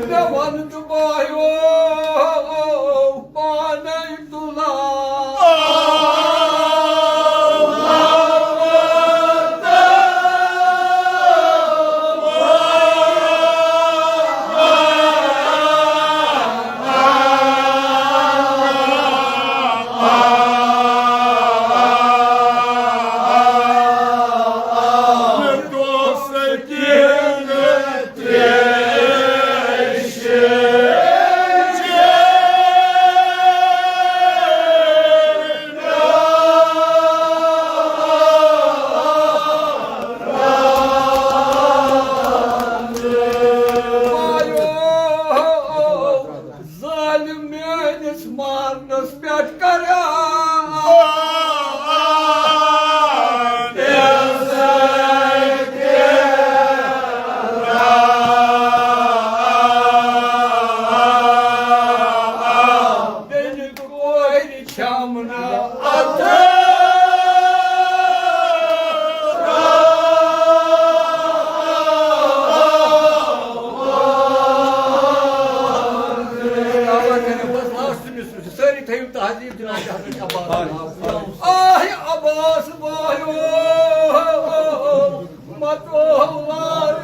مےٚ وَن تہٕ بایو، پانے تُلان۔ ظالم میٲنِس مارنس پٮ۪ٹھ کران۔ بیٚنہِ کورِ چھَم نہٕ اَتھٕ۔ سٲری تھٲیِو تہذیٖب جناب حضرت عباس۔ آہ عباس بایو، متوار۔